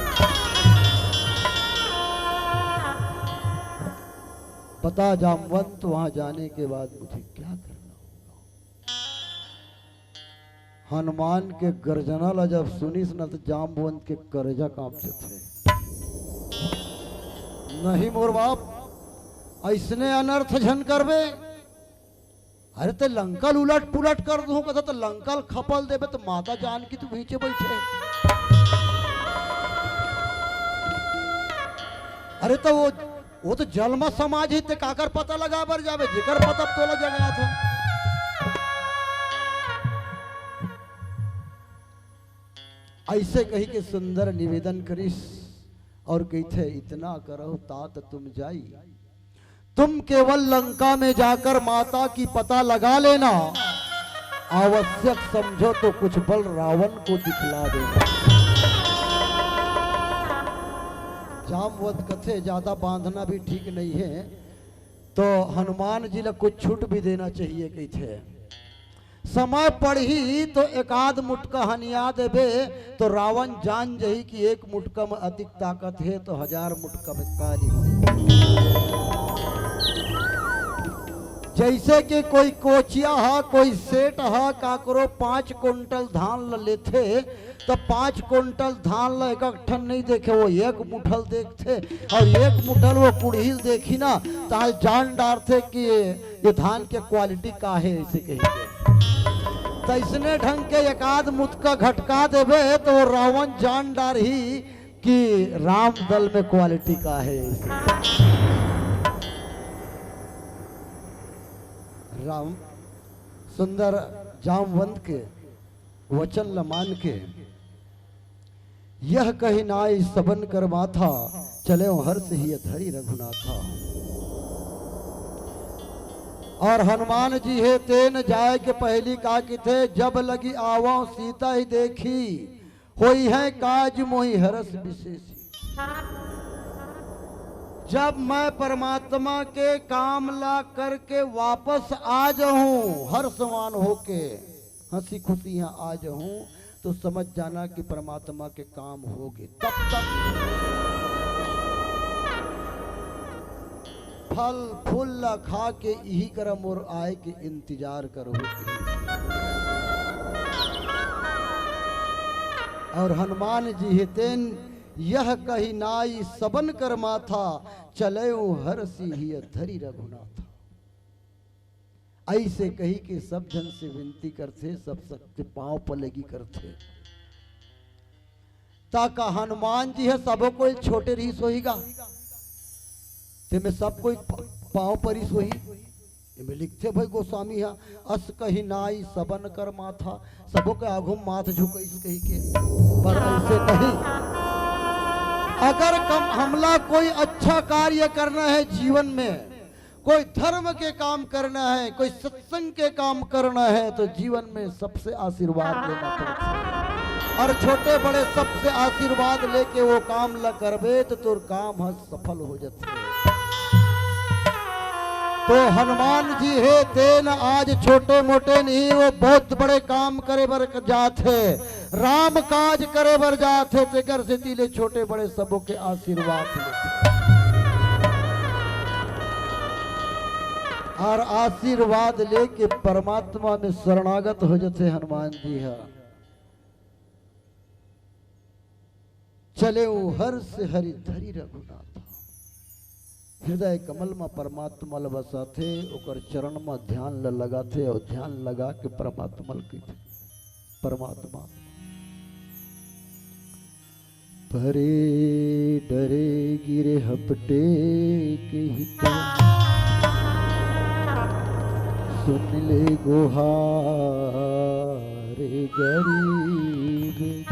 बता जामवंत, वहां जाने के बाद मुझे क्या करना होगा? हनुमान के गर्जना ला जब सुनिस न, त जामवंत के करेजा कांप जथे। नहीं मोर बाप, अइसने अनर्थ झन करबे। अरे, ते लंका ल उलट पुलट कर दूं कथा, त लंका ल खपल देबे, त माता जानकी तो भींचे बैठे। अरे, त वो, वो तो जल म समाय हे, ते काकर पता लगाय बर जाबे, जेकर पता तोला जगात हे। अइसे कहिके सुंदर निवेदन करिस और कहिथे, इतना करो तात तुम जाई, तुम केवल लंका में जाकर माता की पता लगा लेना, आवश्यक समझो तो कुछ बल रावण को दिखला देना। जामवंत कथे, ज्यादा बांधना भी ठीक नहीं है, तो हनुमान जी ला कुछ छूट भी देना चाहिए कहिथे। समय पड़ही तो एकाध मुटका हनिया देबे, तो रावण जान जही कि एक मुटका में अतिक ताकत हे, तो हजार मुटका में काली होही। जइसे कि कोई कोचिया हा, कोई सेठ हा, काकरो पांच कुंटल धान ल लेथे, त पांच कुंटल धान ल एक ठन नहीं देखे, वो एक मुठल देखथे, और एक मुठल वो कुड़ही ल देखही ना, त जान डारथे कि ये, ये धान के quality का हे, अइसे कहिके। त अइसने ढंग के एकाध मुटका घटका देबे, त वो रावण जान डारही कि राम दल में quality का हे, अइसे। राम सुंदर जामवंत के वचन ल मान के, यह कहि नाइ सबन कर माथा, चलेउ हर्ष हिय धरि रघुनाथा। और हनुमान जी हे तेन जाय के पहिली का किथे, जब लगि आवंव सीता ही देखी, होइहैं काज मोहि हरष बिसेसी। जब मैं परमात्मा के काम ला करके वापस आ जाऊं, हर्षवान होके, हंसी खुशी यहां आ जाऊं, तो समझ जाना कि परमात्मा के काम होगे। तब तक फल फूल ला खा के इही करा मोर आय के इंतजार करहू। और हनुमान जी हे तेन यह कहि नाइ सबन कर माथा, चलेउ हरषि हिय धरि रघुनाथा। अइसे कहिके सब झन से विनती करथे, सब सबके पांव पलगी करथे। त का हनुमान जी ह सबो कोई छोटे रहिस होही गा? तेमे सब कोई प-, पांव परिस होही। एमे लिखथे भाई गोस्वामी ह, "अस कही नाई सबन कर माथा।" सबो के आघू म माथ झुकइस कही के, पर ऐसे नहीं। अगर कम, हमला कोई अच्छा कार्य करना है जीवन में, कोई धर्म के काम करना है, कोई सत्संग के काम करना है, तो जीवन में सबसे आशीर्वाद लेना पड़ता है। और छोटे बड़े सबसे आशीर्वाद लेके वो काम ला करबे, तो तोर काम ह सफल हो जाथे। तो हनुमान जी हे, तेन आज छोटे मोटे नहीं, वो बहुत बड़े काम करे बर जात हे, राम काज करे बर जात हे, तेकर सेती ले छोटे बड़े सबो के आशीर्वाद लेथे। और आशीर्वाद लेके परमात्मा में शरणागत हो जाथे हनुमान जी हा। चले हर्ष हरि धरि रघुनाथ। हृदय कमल म परमात्मा ल बसाथे, ओकर चरण म ध्यान ल लगाथे अउ ध्यान लगा के परमात्मा ल कहिथे, "परमात्मा, परे डरे गिरे हपटे के हिता, सुन ले गुहार गरीब।"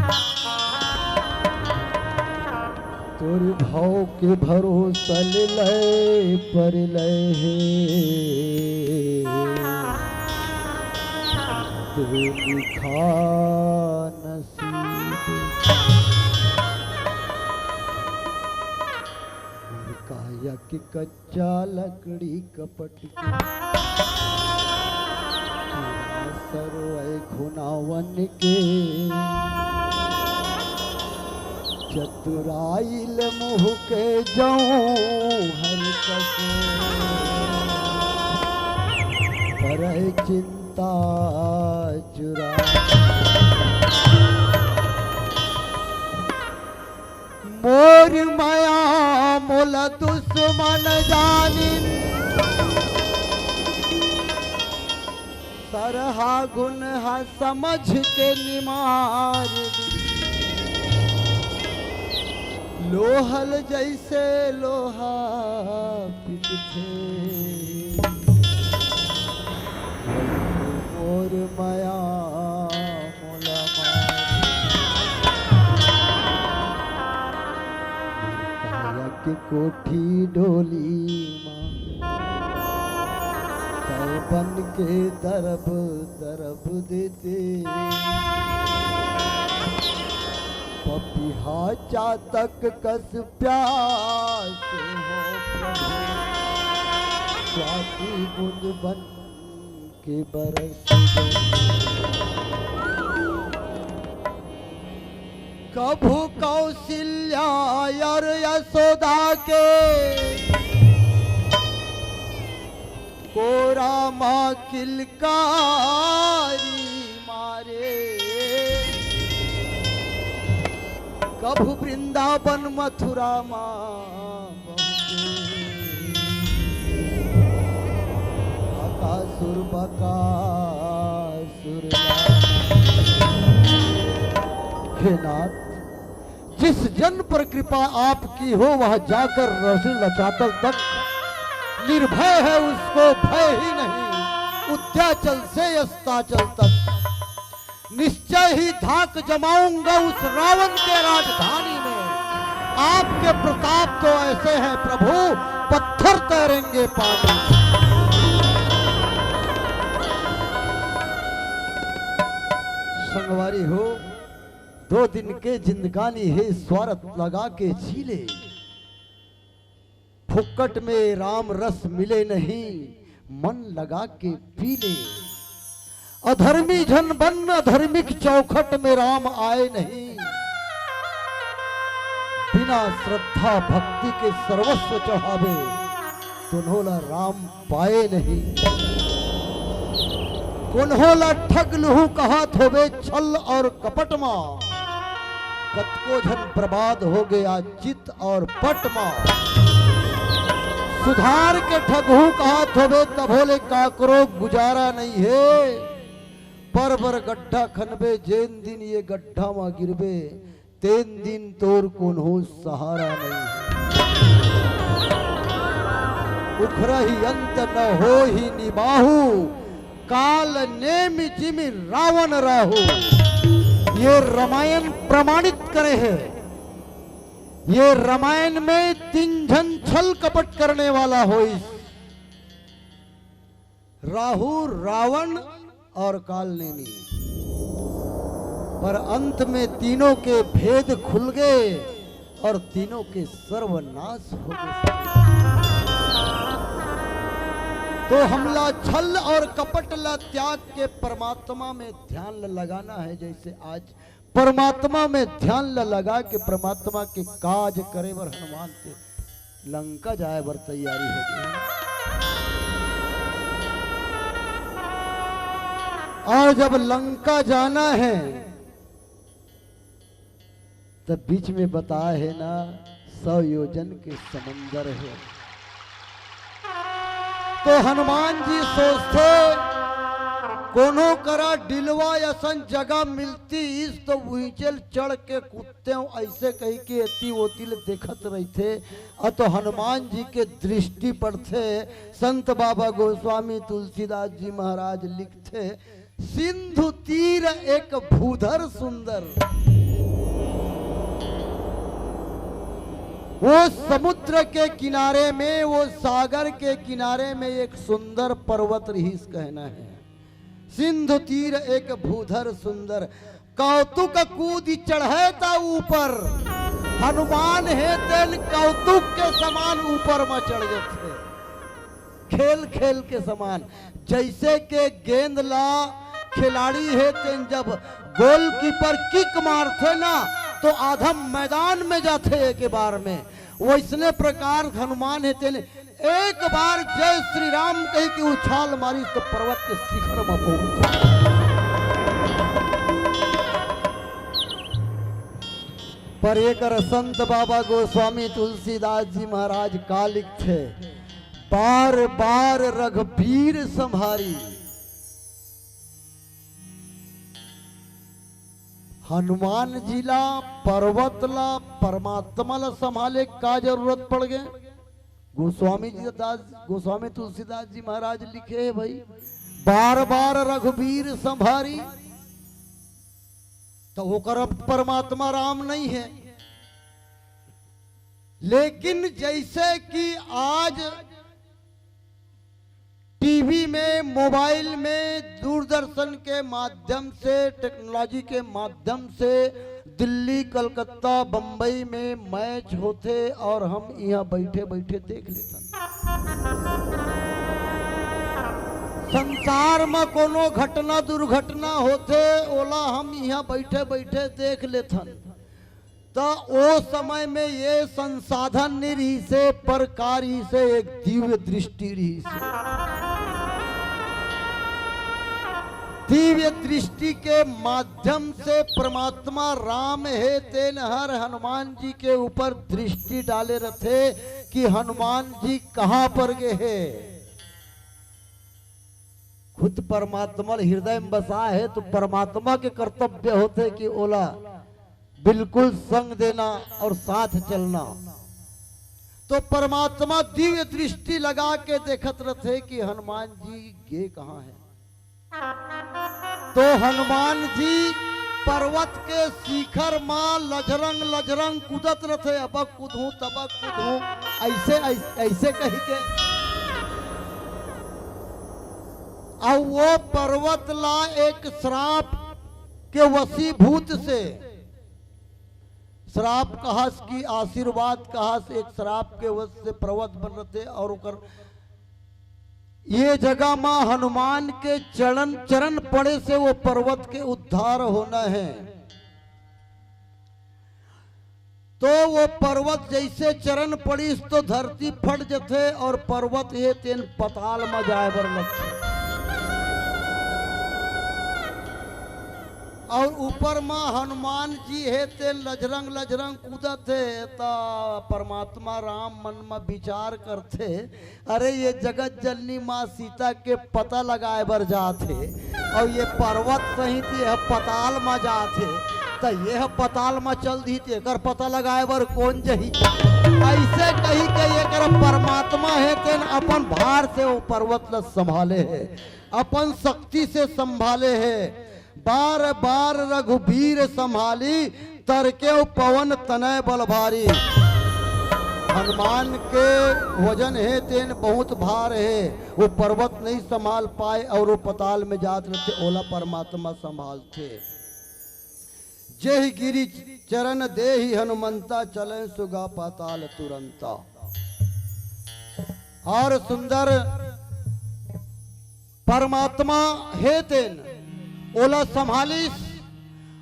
तोर भाव के भरोसा ले लय पर लय हे, ते लिखा नसीब। मोर काया के कच्चा लकड़ी कपट के, तेरा सरवै खुनावन के। चतुराइल मुँह के जौं हर कसे, करय चिंता चुरा। मोर मया मोला दुश्मन जानिन, सरहा गुन हा समझ के निमार दिन। लोहल जैसे लोहा पिटथे, वैसे मोर मया मोला मार। काया के कोठी डोली मा, तय बन के दरब दरब देते। पपिहा चातक कस प्यास हो प्रभु, स्वाति बूंद बन के बरस गए। कभू कौशल्या और यशोदा के कोरा मा किलकारी मारे, कभू वृंदावन मथुरा मा बकासुर, बकासुर। हे नाथ, जिस जन पर कृपा आपकी हो, वह जाकर रसिल रसातल तक निर्भय है, उसको भय ही नहीं, उद्याचल से अस्ताचल तक। निश्चय ही धाक जमाऊंगा उस रावण के राजधानी में। आपके प्रताप तो ऐसे हैं प्रभु, पत्थर तैरेंगे पानी में। संगवारी हो, दो दिन के जिंदगानी हे, स्वार्थ लगा के जी ले। फुक्कट में राम रस मिले नहीं, मन लगा के पी ले। अधर्मी झन बन, अधर्मिक चौखट में राम आए नहीं। बिना श्रद्धा भक्ति के सर्वस्व चढ़ावे, तोनोला राम पाए नहीं। कोन्हो ला ठग लुहू कहत होबे छल और कपट मा। कतको झन बर्बाद होगे आज चित और पट मा। सुधार के ठगहू कहत होबे तभो ले काकरो गुजारा नइ हे। पर बर गड्ढा खनबे जेन दिन ये गड्ढा मा गिरबे तेन दिन तोर कोनो सहारा नहीं है। उखरहि अंत न होहि निबाहु, काल नेमि जिमि रावण राहु। ये रामायण प्रमाणित करे हे। ये रामायण में तीन झन छल कपट करने वाला होइस, राहु, रावण और काल नेमी। पर अंत में तीनों के भेद खुल गए और तीनों के सर्वनाश हो गए। तो हमला छल और कपट ला त्याग के परमात्मा में ध्यान ल लगाना है। जैसे आज परमात्मा में ध्यान ल लगा के परमात्मा के काज करे बर हनुमान के लंका जाए बर तैयारी हो गई। और जब लंका जाना है, तब बीच में बताए हे ना, सौ योजन के समंदर हे। तो हनुमान जी सोचथे, कोनो करा डिलवा असन जगह मिलतिस तो उहिचेल चढ़ के कूदतेंव, अइसे कहिके एती ओती ले देखत रहिथे। अ तो हनुमान जी के दृष्टि पड़थे। संत बाबा गोस्वामी तुलसीदास जी महाराज लिखथे, सिंधु तीर एक भूधर सुंदर। वो समुद्र के किनारे में, वो सागर के किनारे में एक सुंदर पर्वत रिहिस कहना है। सिंधु तीर एक भूधर सुंदर, कौतुक कूदि चढ़े ता ऊपर। हनुमान हे तेन कौतुक के समान ऊपर म चढ़ जथे। खेल खेल के समान। जैसे के गेंद ला खिलाड़ी हे तेन जब गोलकीपर किक मारथे ना, तो आधा मैदान में जाथे एक बार में। वैसने प्रकार हनुमान हे तेन एक बार जय श्री राम कहि के उछाल मारिस तो पर्वत के शिखर में पहुंच। पर एकर संत बाबा गोस्वामी तुलसीदास जी महाराज का लिखथे, बार बार रघुबीर संभारी। हनुमान जी ला, पर्वत ला, परमात्मा ला संभाले का जरूरत पड़ गए? गोस्वामी जी दास, गोस्वामी तुलसीदास जी महाराज लिखे हे भाई, बार बार रघुबीर संभारी। तो ओकर परमात्मा राम नहीं है। लेकिन जैसे कि आज टीवी में, मोबाइल में, दूरदर्शन के माध्यम से, टेक्नोलॉजी के माध्यम से दिल्ली, कलकत्ता, बम्बई में मैच होथे और हम इहाँ बइठे बइठे देख लेथन। संसार म कोनो घटना दुर्घटना होथे, ओला हम इहाँ बइठे बइठे देख लेथन। त ओ समय में ये संसाधन नइ रिहिसे, पर का रिहिसे, एक दिव्य दृष्टि रिहिसे। दिव्य दृष्टि के माध्यम से परमात्मा राम हे तेन हर हनुमान जी के ऊपर दृष्टि डाले रथे कि हनुमान जी कहाँ पर गे हे। खुद परमात्मा ल हृदय में बसा हे, तो परमात्मा के कर्तव्य होथे कि ओला बिल्कुल संग देना और साथ चलना। तो परमात्मा दिव्य दृष्टि लगा के देखत रथे कि हनुमान जी गे कहाँ हे। तो हनुमान जी पर्वत के शिखर मा लजरंग लजरंग कूदत रथे, अबक कूदहूं, तबक कूदहूं, ऐसे, ऐसे, ऐसे कहि के। अउ वो पर्वत ला एक श्राप के वशीभूत से, श्राप कहस कि आशीर्वाद कहस, एक श्राप के वश से पर्वत बन रथे और ओकर ये जगह मा हनुमान के चरण, चरण पड़े से वो पर्वत के उद्धार होना है। तो वो पर्वत जैसे चरण पड़िस तो धरती फट जथे और पर्वत हे तेन पताल मा जाए बर लगथे। और ऊपर मा हनुमान जी हे तेन लजरंग लजरंग कूदत हे, त परमात्मा राम मन मा विचार करथे, अरे, ये जगत जननी माँ सीता के पता लगाए बर जात हे, अउ ये पर्वत सहित ये ह पताल मा जात हे, त ये ह पताल मा चल दिही, त एकर पता लगाए बर कोन जही? अइसे कहि के एकर परमात्मा हे तेन अपन भार से वो पर्वत ल संभाले हे, अपन शक्ति से संभाले हे। बार बार रघुबीर संभाली, तरकेउ पवन तनय बल भारी। हनुमान के वजन हे तेन बहुत भार हे, वो पर्वत नहीं संभाल पाए और वो पताल में जात रहिथे, ओला परमात्मा संभालथे। जेहि गिरि चरण देहि हनुमंता, चले सुगा पाताल तुरंता। और सुंदर परमात्मा हे तेन ओला संभालिस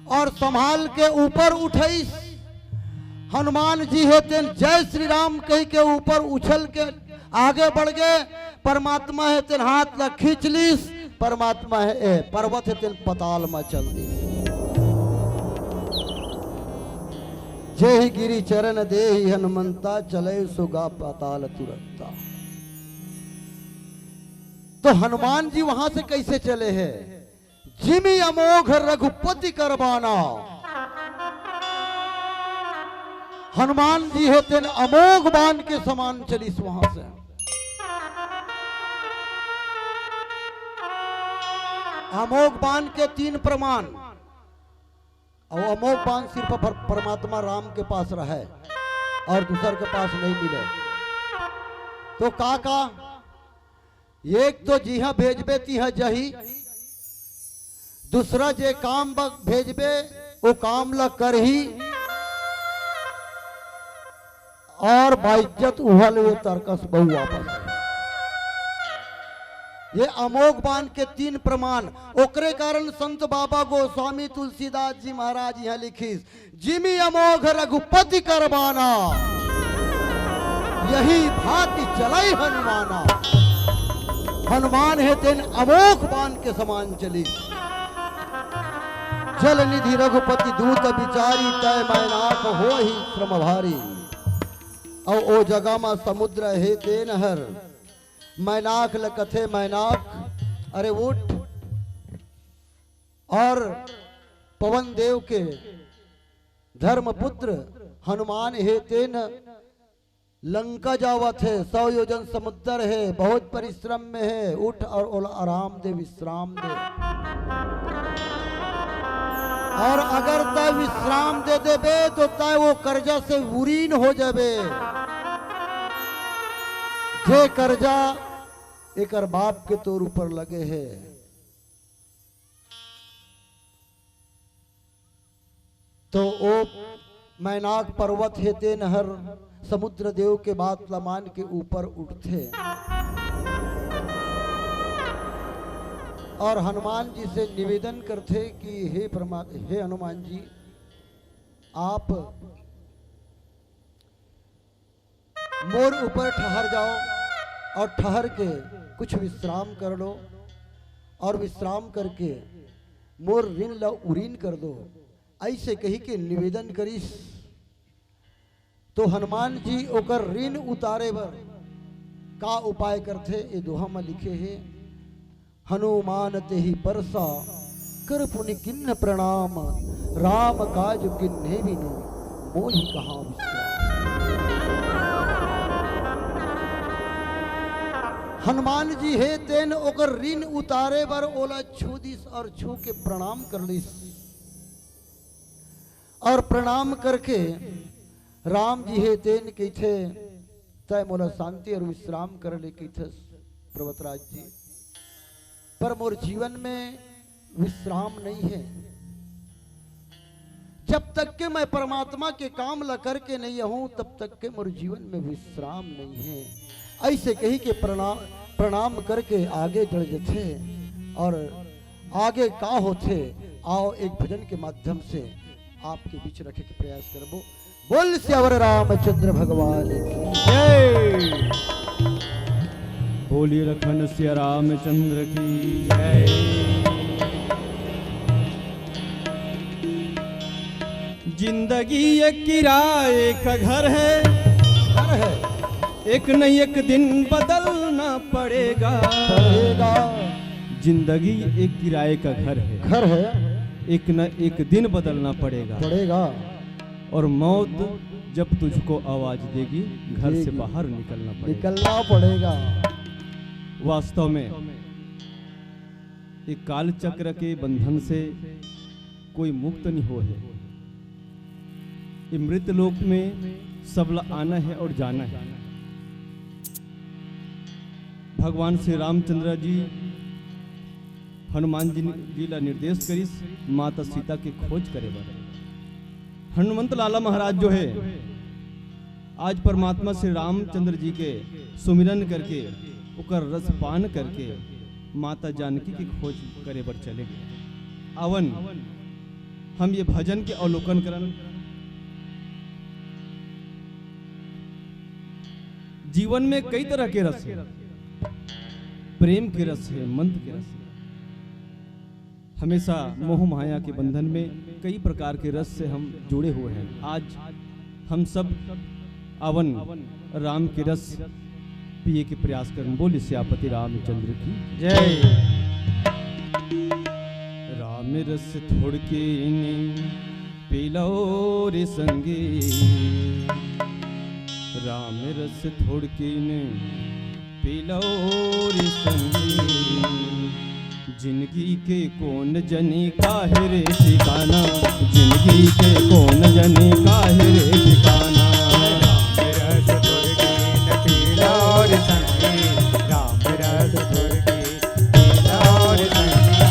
और संभाल के ऊपर उठइस। हनुमान जी हे तेन जय श्री राम कहि के ऊपर उछल के आगे बढ़ गे। परमात्मा हे तेन हाथ ला खींच लिस। परमात्मा हे, ए, पर्वत हे तेन पताल मा चल दिस। जेहि गिरि चरण देहि हनुमंता, चले सुगा पाताल तुरंता। तो हनुमान जी वहां से कैसे चले हैं? जिमि अमोघ रघुपति कर बाना। हनुमान जी हे तेन अमोघ बाण के समान चलिस वहां से। अमोघ बाण के तीन प्रमाण। और अमोघ बाण सिर्फ पर-, परमात्मा राम के पास रहे और दूसर के पास नहीं मिले। तो का का? एक तो जिहां भेजबे तिहां जही, दूसरा जे काम ब भेजबे वो काम ला करही, और बाइज्जत उहल वो तरकस बहू वापस। ये अमोघ बाण के तीन प्रमाण। ओकरे कारण संत बाबा गोस्वामी तुलसीदास जी महाराज यहां लिखिस, जिमि अमोघ रघुपति कर बाना, यही भांति चलइ हनुमाना। हनुमान हे तेन अमोघ बाण के समान चलिस। जल निधि रघुपति दूत बिचारी, तय मैनाक होहि श्रम भारी। अउ ओ जगह म समुद्र हे तेन हर मैनाक ल कथे, मैनाक, अरे उठ। और पवन देव के धर्मपुत्र हनुमान हे तेन लंका जावत हे, सौ योजन समुद्र हे, बहुत परिश्रम में हे, उठ और ओला आराम दे, विश्राम दे। और अगर तय विश्राम दे देबे तो तय वो कर्जा से उरीन हो जाबे, जे कर्जा एकर बाप के तोर ऊपर लगे हे। तो ओ मैनाक पर्वत हे तेन हर समुद्र देव के बात ल मान के ऊपर उठथे। और हनुमान जी से निवेदन करथे कि हे परमा-, हे हनुमान जी, आप मोर ऊपर ठहर जाओ और ठहर के कुछ विश्राम कर लो और विश्राम करके मोर ऋण ला उरीन कर दो, ऐसे कही के निवेदन करिस। तो हनुमान जी ओकर ऋण उतारे बर का उपाय करथे, ए दोहा म लिखे हे, हनुमान तेहि परसा कर पुनि किन्ह प्रणाम, राम काज किन्हे बिनु मोहि कहा विश्राम। हनुमान जी हे तेन ओकर ऋण उतारे बर ओला छू दिस और छू के प्रणाम कर लिस। और प्रणाम करके राम जी हे तेन कहिथे, तय मोला शांति और विश्राम कर ले कहिथस पर्वतराज जी, पर मोर जीवन में विश्राम नहीं है। जब तक के मैं परमात्मा के काम ला करके नहीं आहूं, तब तक के मोर जीवन में विश्राम नहीं है। ऐसे कही के प्रणाम, प्रणाम करके आगे बढ़ जथे और आगे का होथे, आओ एक भजन के माध्यम से आपके बीच रखे के प्रयास करबो। बोल सियावर रामचंद्र भगवान की। जय। बोलिए लखन सिया रामचंद्र की जय। जिंदगी एक किराए का घर है, घर है। एक न एक दिन बदलना पड़ेगा। पड़ेगा। जिंदगी एक किराए का घर है, घर है। एक न एक दिन बदलना पड़ेगा। पड़ेगा। और मौत जब तुझको आवाज देगी, घर से बाहर निकलना पड़ेगा। निकलना पड़ेगा। वास्तव में, ये काल चक्र के बंधन से कोई मुक्त नहीं हो है। ये मृत लोक में सबला आना है और जाना है। भगवान श्री रामचंद्र जी हनुमान जी, जी ला निर्देश करिस माता सीता के खोज करे बर। हनुमंत लाला महाराज जो है, आज परमात्मा श्री रामचंद्र जी के सुमिरन करके, ओकर रस पान करके माता जानकी के खोज करे बर चले। आवन, हम ये भजन के अवलोकन करन। जीवन में कई तरह के रस है। प्रेम के रस है, मंद के रस है। हमेशा मोह माया के बंधन में कई प्रकार के रस से हम जुड़े हुए हैं। आज हम सब आवन राम के रस पिए के प्रयास करन। बोल सियापति रामचंद्र की जय। राम रस थोड़किन पी लव रे संगी, राम रस थोड़किन पी लव रे संगी। जिंदगी के कोन जनी काहे रे ठिकाना, जिंदगी के कोन जनी काहे रे ठिकाना। राम रस थोड़किन पी लव रे संगी, राम रस थोड़किन पी लव रे संगी।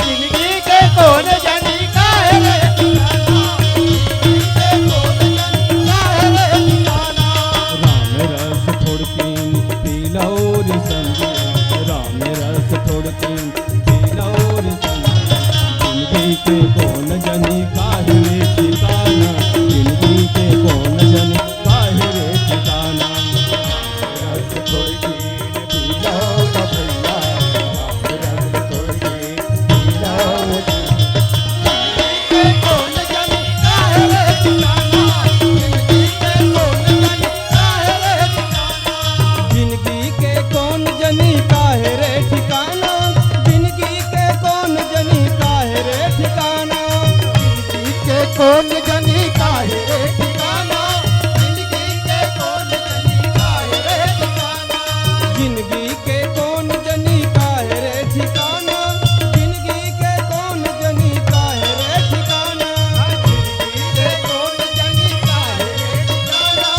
जिंदगी के कोन जनी काहे रे ठिकाना, जिंदगी के कोन जनी काहे रे ठिकाना। राम रस थोड़किन पी लव रे संगी, राम रस थोड़किन पी लव रे संगी। जिंदगी के कोन जनी काहे रे ठिकाना, जिंदगी के कोन जनी काहे रे ठिकाना। रस थोड़किन पी लव रे भैया, राम रस थोड़किन पी लव। जिंदगी के कोन जनी काहे रे ठिकाना, जिंदगी के कोन जनी काहे रे ठिकाना। जिंदगी के कोन जनी काहे रे ठिकाना, जिंदगी के कोन जनी काहे रे ठिकाना। जिंदगी के कोन जनी काहे रे ठिकाना, जिंदगी के कोन जनी काहे रे ठिकाना। जिंदगी के कोन जनी काहे रे ठिकाना, जिंदगी के कोन जनी काहे रे ठिकाना। जिंदगी के कोन जनी काहे रे ठिकाना,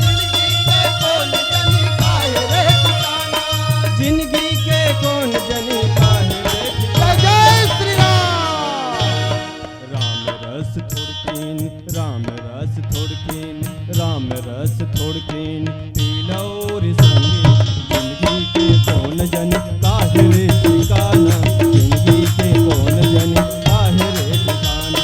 जिंदगी के कोन जनी काहे रे ठिकाना। जिंदगी के कोन जनी काहे रे ठिकाना। जय श्री राम। राम रस थोड़किन, राम रस थोड़किन, राम रस थोड़किन पी लव रे संगी। जिंदगी के कोन जनी काहे रे ठिकाना, जिंदगी के कोन जनी काहे रे ठिकाना।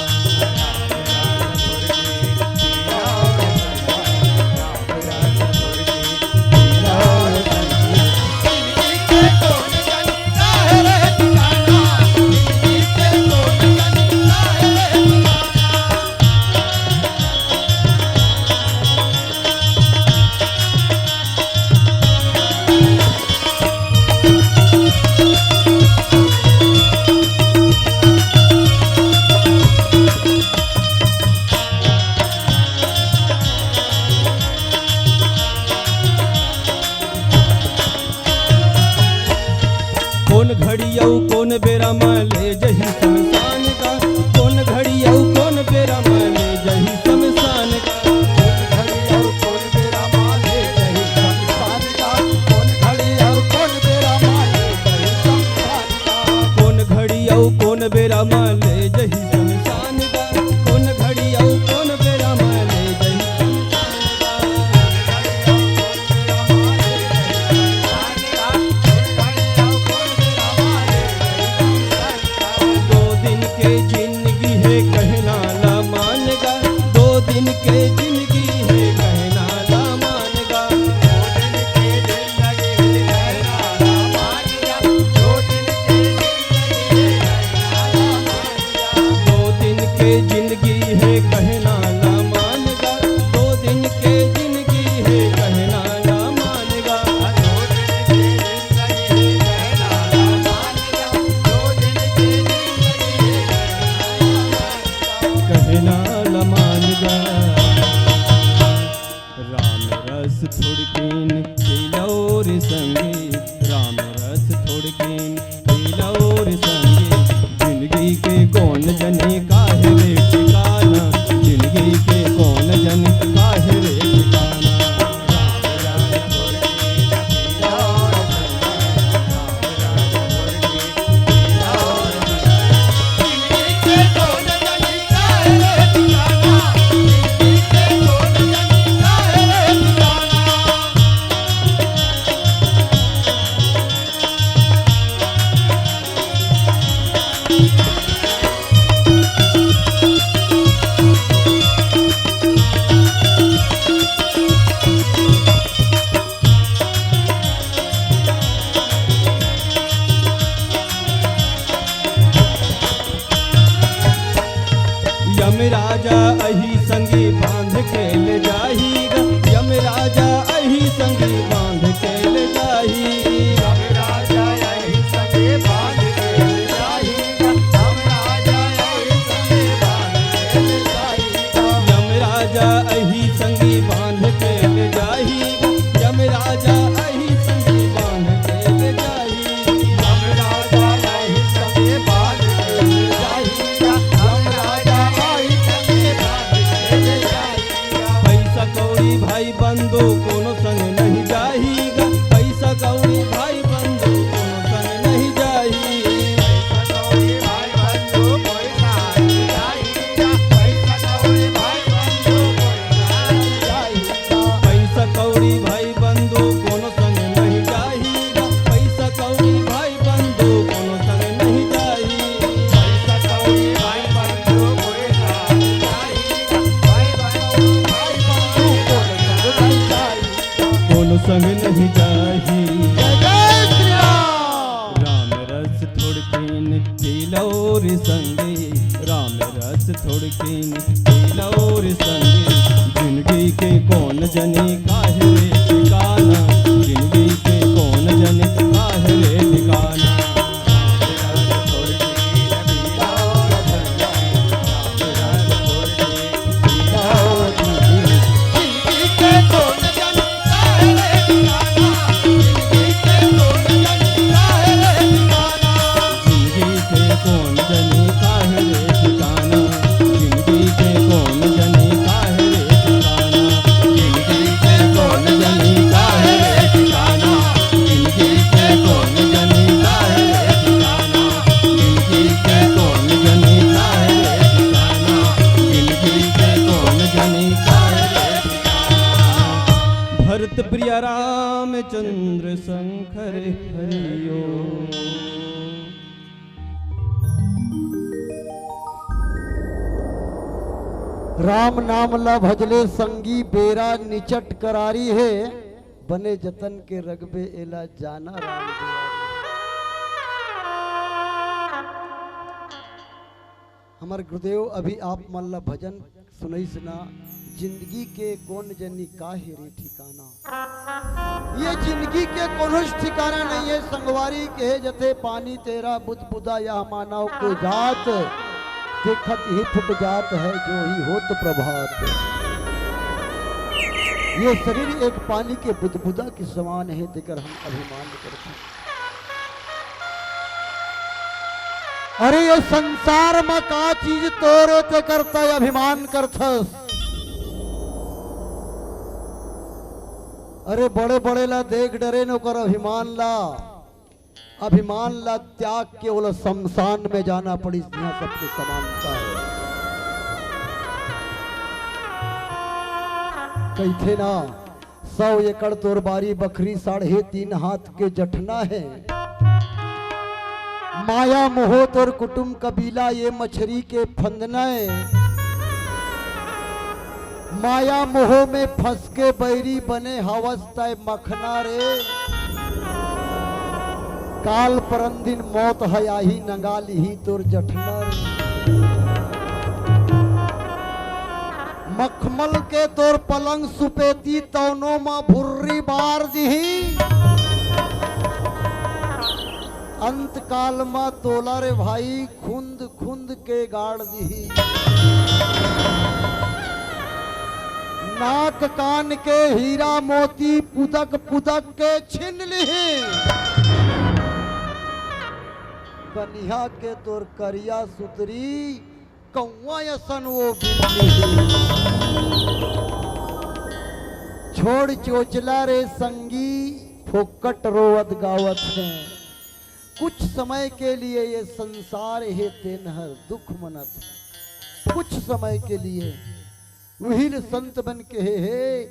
कोन घड़ी अउ कोन बेरा म ले जही शमशान का, कोन घड़ी अउ कोन बेरा म ले जही शमशान का। कोन घड़ी अउ कोन बेरा म ले जही शमशान का, कोन घड़ी अउ कोन बेरा म ले जही शमशान का। कोन घड़ी अउ कोन बेरा म ले जही शमशान का, कोन घड़ी अउ कोन बेरा म ले जही शमशान का। रे संगी, राम रस थोड़किन पी लव रे संगी। जिंदगी के कोन जनी काहे रे ठिकाना, जिंदगी के कोन जनी काहे रे ठिकाना। यम राजा अही संगी बांध के ले जाही गा, यम राजा अही संगी बांध के ले जाही। यम राजा अही संगी बांध के ले जाही गा, यम राजा अही संगी बांध के ले जाही गा। यम राजा अही संगी बांध के ले जाही गा, यम राजा अही संगी बांध के ले जाही। यम राजा अही संगी बांध के ले जाही। पैसा कौड़ी भाई बंधु कोनो संग नहीं जाही गा, पैसा कौड़ी भाई बंधु कोनो संग नहीं जाही। पैसा कौड़ी भाई बंधु कोई संग नहीं जाही गा, पैसा कौड़ी भाई बंधु कोई संग नहीं जाही गा। पैसा कौड़ी भाई बंधु कोनो संग नहीं जाही गा, पैसा कौड़ी भाई बंधु कोनो संग नहीं जाही। पैसा कौड़ी भाई बंधु कोई संग नहीं जाही गा, भाई बंधु, भाई बंधु कोनो संग नहीं जाही। कोनो संग नहीं जाही। जय जय श्री राम। राम रस थोड़किन पी लव रे संगी, राम रस थोड़किन पी लव रे संगी। जिंदगी के कोन जनी काहे रे ठिकाना, जिंदगी के कोन जनी काहे रे ठिकाना। जिंदगी के कोन जनी काहे रे ठिकाना, जिंदगी के कोन जनी काहे रे ठिकाना, जिंदगी के कोन जनी काहे रे ठिकाना, जिंदगी के कोन जनी काहे रे ठिकाना, जिंदगी के कोन जनी काहे रे ठिकाना, जिंदगी के कोन जनी काहे रे ठिकाना। भरत प्रिय रामचंद्र शंकर हरिओ। राम नाम ला भजले संगी, बेरा निचट करारी हे, बने जतन के रगबे एला जाना राम दुआरी। हमर गुरुदेव अभी आप मन ला भजन सुनइस ना, जिंदगी के कोन जनी काहे रे ठिकाना। ये जिंदगी के कोनो ठिकाना नहीं है संगवारी, कहे जथे पानी तेरा बुदबुदा यह मानव के जात, देखत ही फुट जात है जो ही होत प्रभात। ये शरीर एक पानी के बुदबुदा के समान है, तेकर हम अभिमान करथन। अरे ये संसार म का चीज तोरे ते करता अभिमान करथस। अरे बड़े बड़े ला देख डरे न ओकर अभिमान ला, अभिमान ला त्याग के ओला शमशान में जाना पड़िस, जिहां सबके समानता है। कहिथे ना, सौ एकड़ तोर बारी बखरी, साढ़े तीन हाथ के जठना है। माया मोह तोर कुटुम कबीला, ये मछरी के फंदना है। माया मोह में फंस के बैरी बने हवस तय मखना रे। काल परन दिन मौत है आही, नंगा लिही तोर जठना रे। मखमल के तोर पलंग सुपेती, तौनो म भुर्री बार दिही। अंत काल म तोला रे भाई खुंद खुंद के गाड़ दिही। नाक कान के हीरा मोती पुदक पुदक के छीन लिही। कनिहा के तोर करिया सुतरी कौआ असन वो बिल्ली। छोड़ चोचला रे संगी, फोकट रोवत गावत हे। कुछ समय के लिए ये संसार हे, तेन हर दुख मनत हे। कुछ समय के लिए उही ले संत बन के हे, हे,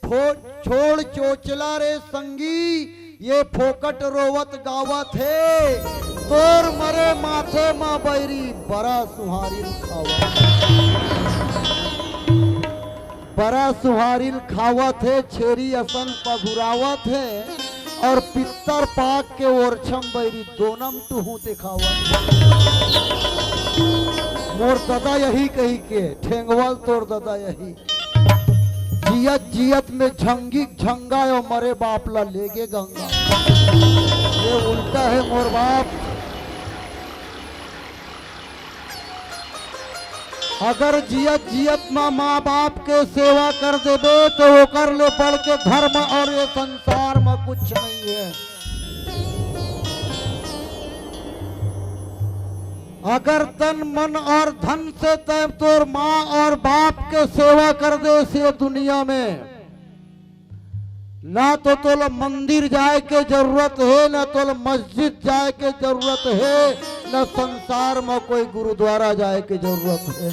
फो-, छोड़ चोचला रे संगी, ये फोकट रोवत गावत हे। तोर मरे माथे मा बैरी बरा सुहारी खावत, बरा सुहारी खावत हे, छेरी असन पगुरावत हे। और पित्तर पाक के ओरछम बैरी दोनम टुहू देखावत। मोर ददा यही कही के ठेंगवल तोर ददा यही। जियत जियत में झंगी झंगा और मरे बाप ला लेगे गंगा। ये उल्टा है मोर बाप। अगर जियत जियत म माँ बाप के सेवा कर देबे तो ओकर ले बढ़ के धर्म और ये संसार म कुछ नहीं है। अगर तन मन और धन से तय तोर माँ और बाप के सेवा कर दे से दुनिया में, ना तो तोला मंदिर जाए के जरूरत हे, ना तोला मस्जिद जाए के जरूरत हे, ना संसार म कोई गुरुद्वारा जाए के जरूरत हे।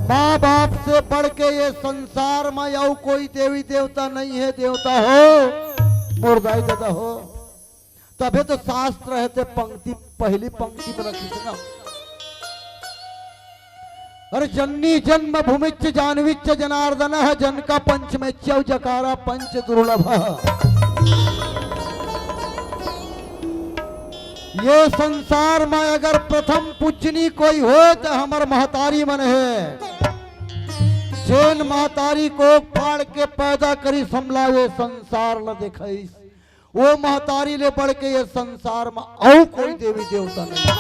माँ बाप से बढ़ के ये संसार म अउ कोई देवी देवता नहीं है। देवता हो, मोर दाई ददा हो, तभे तो शास्त्र हे ते पंक्ति, पहली पंक्ति में रखिस ना। अरे जन्नी जन्म भूमिच्च जानवीच्च जनार्दन, जन का पंच मेच्यौ जकारा पंच दुर्लभ। ये संसार में अगर प्रथम पूजनी कोई हो तो हमर महतारी मन हे। जेन महतारी कोख फाड़ के पैदा करिस हमला ये संसार ल देखाइस। वो महतारी ले बढ़ के ये संसार म अउ कोई देवी देवता नहीं।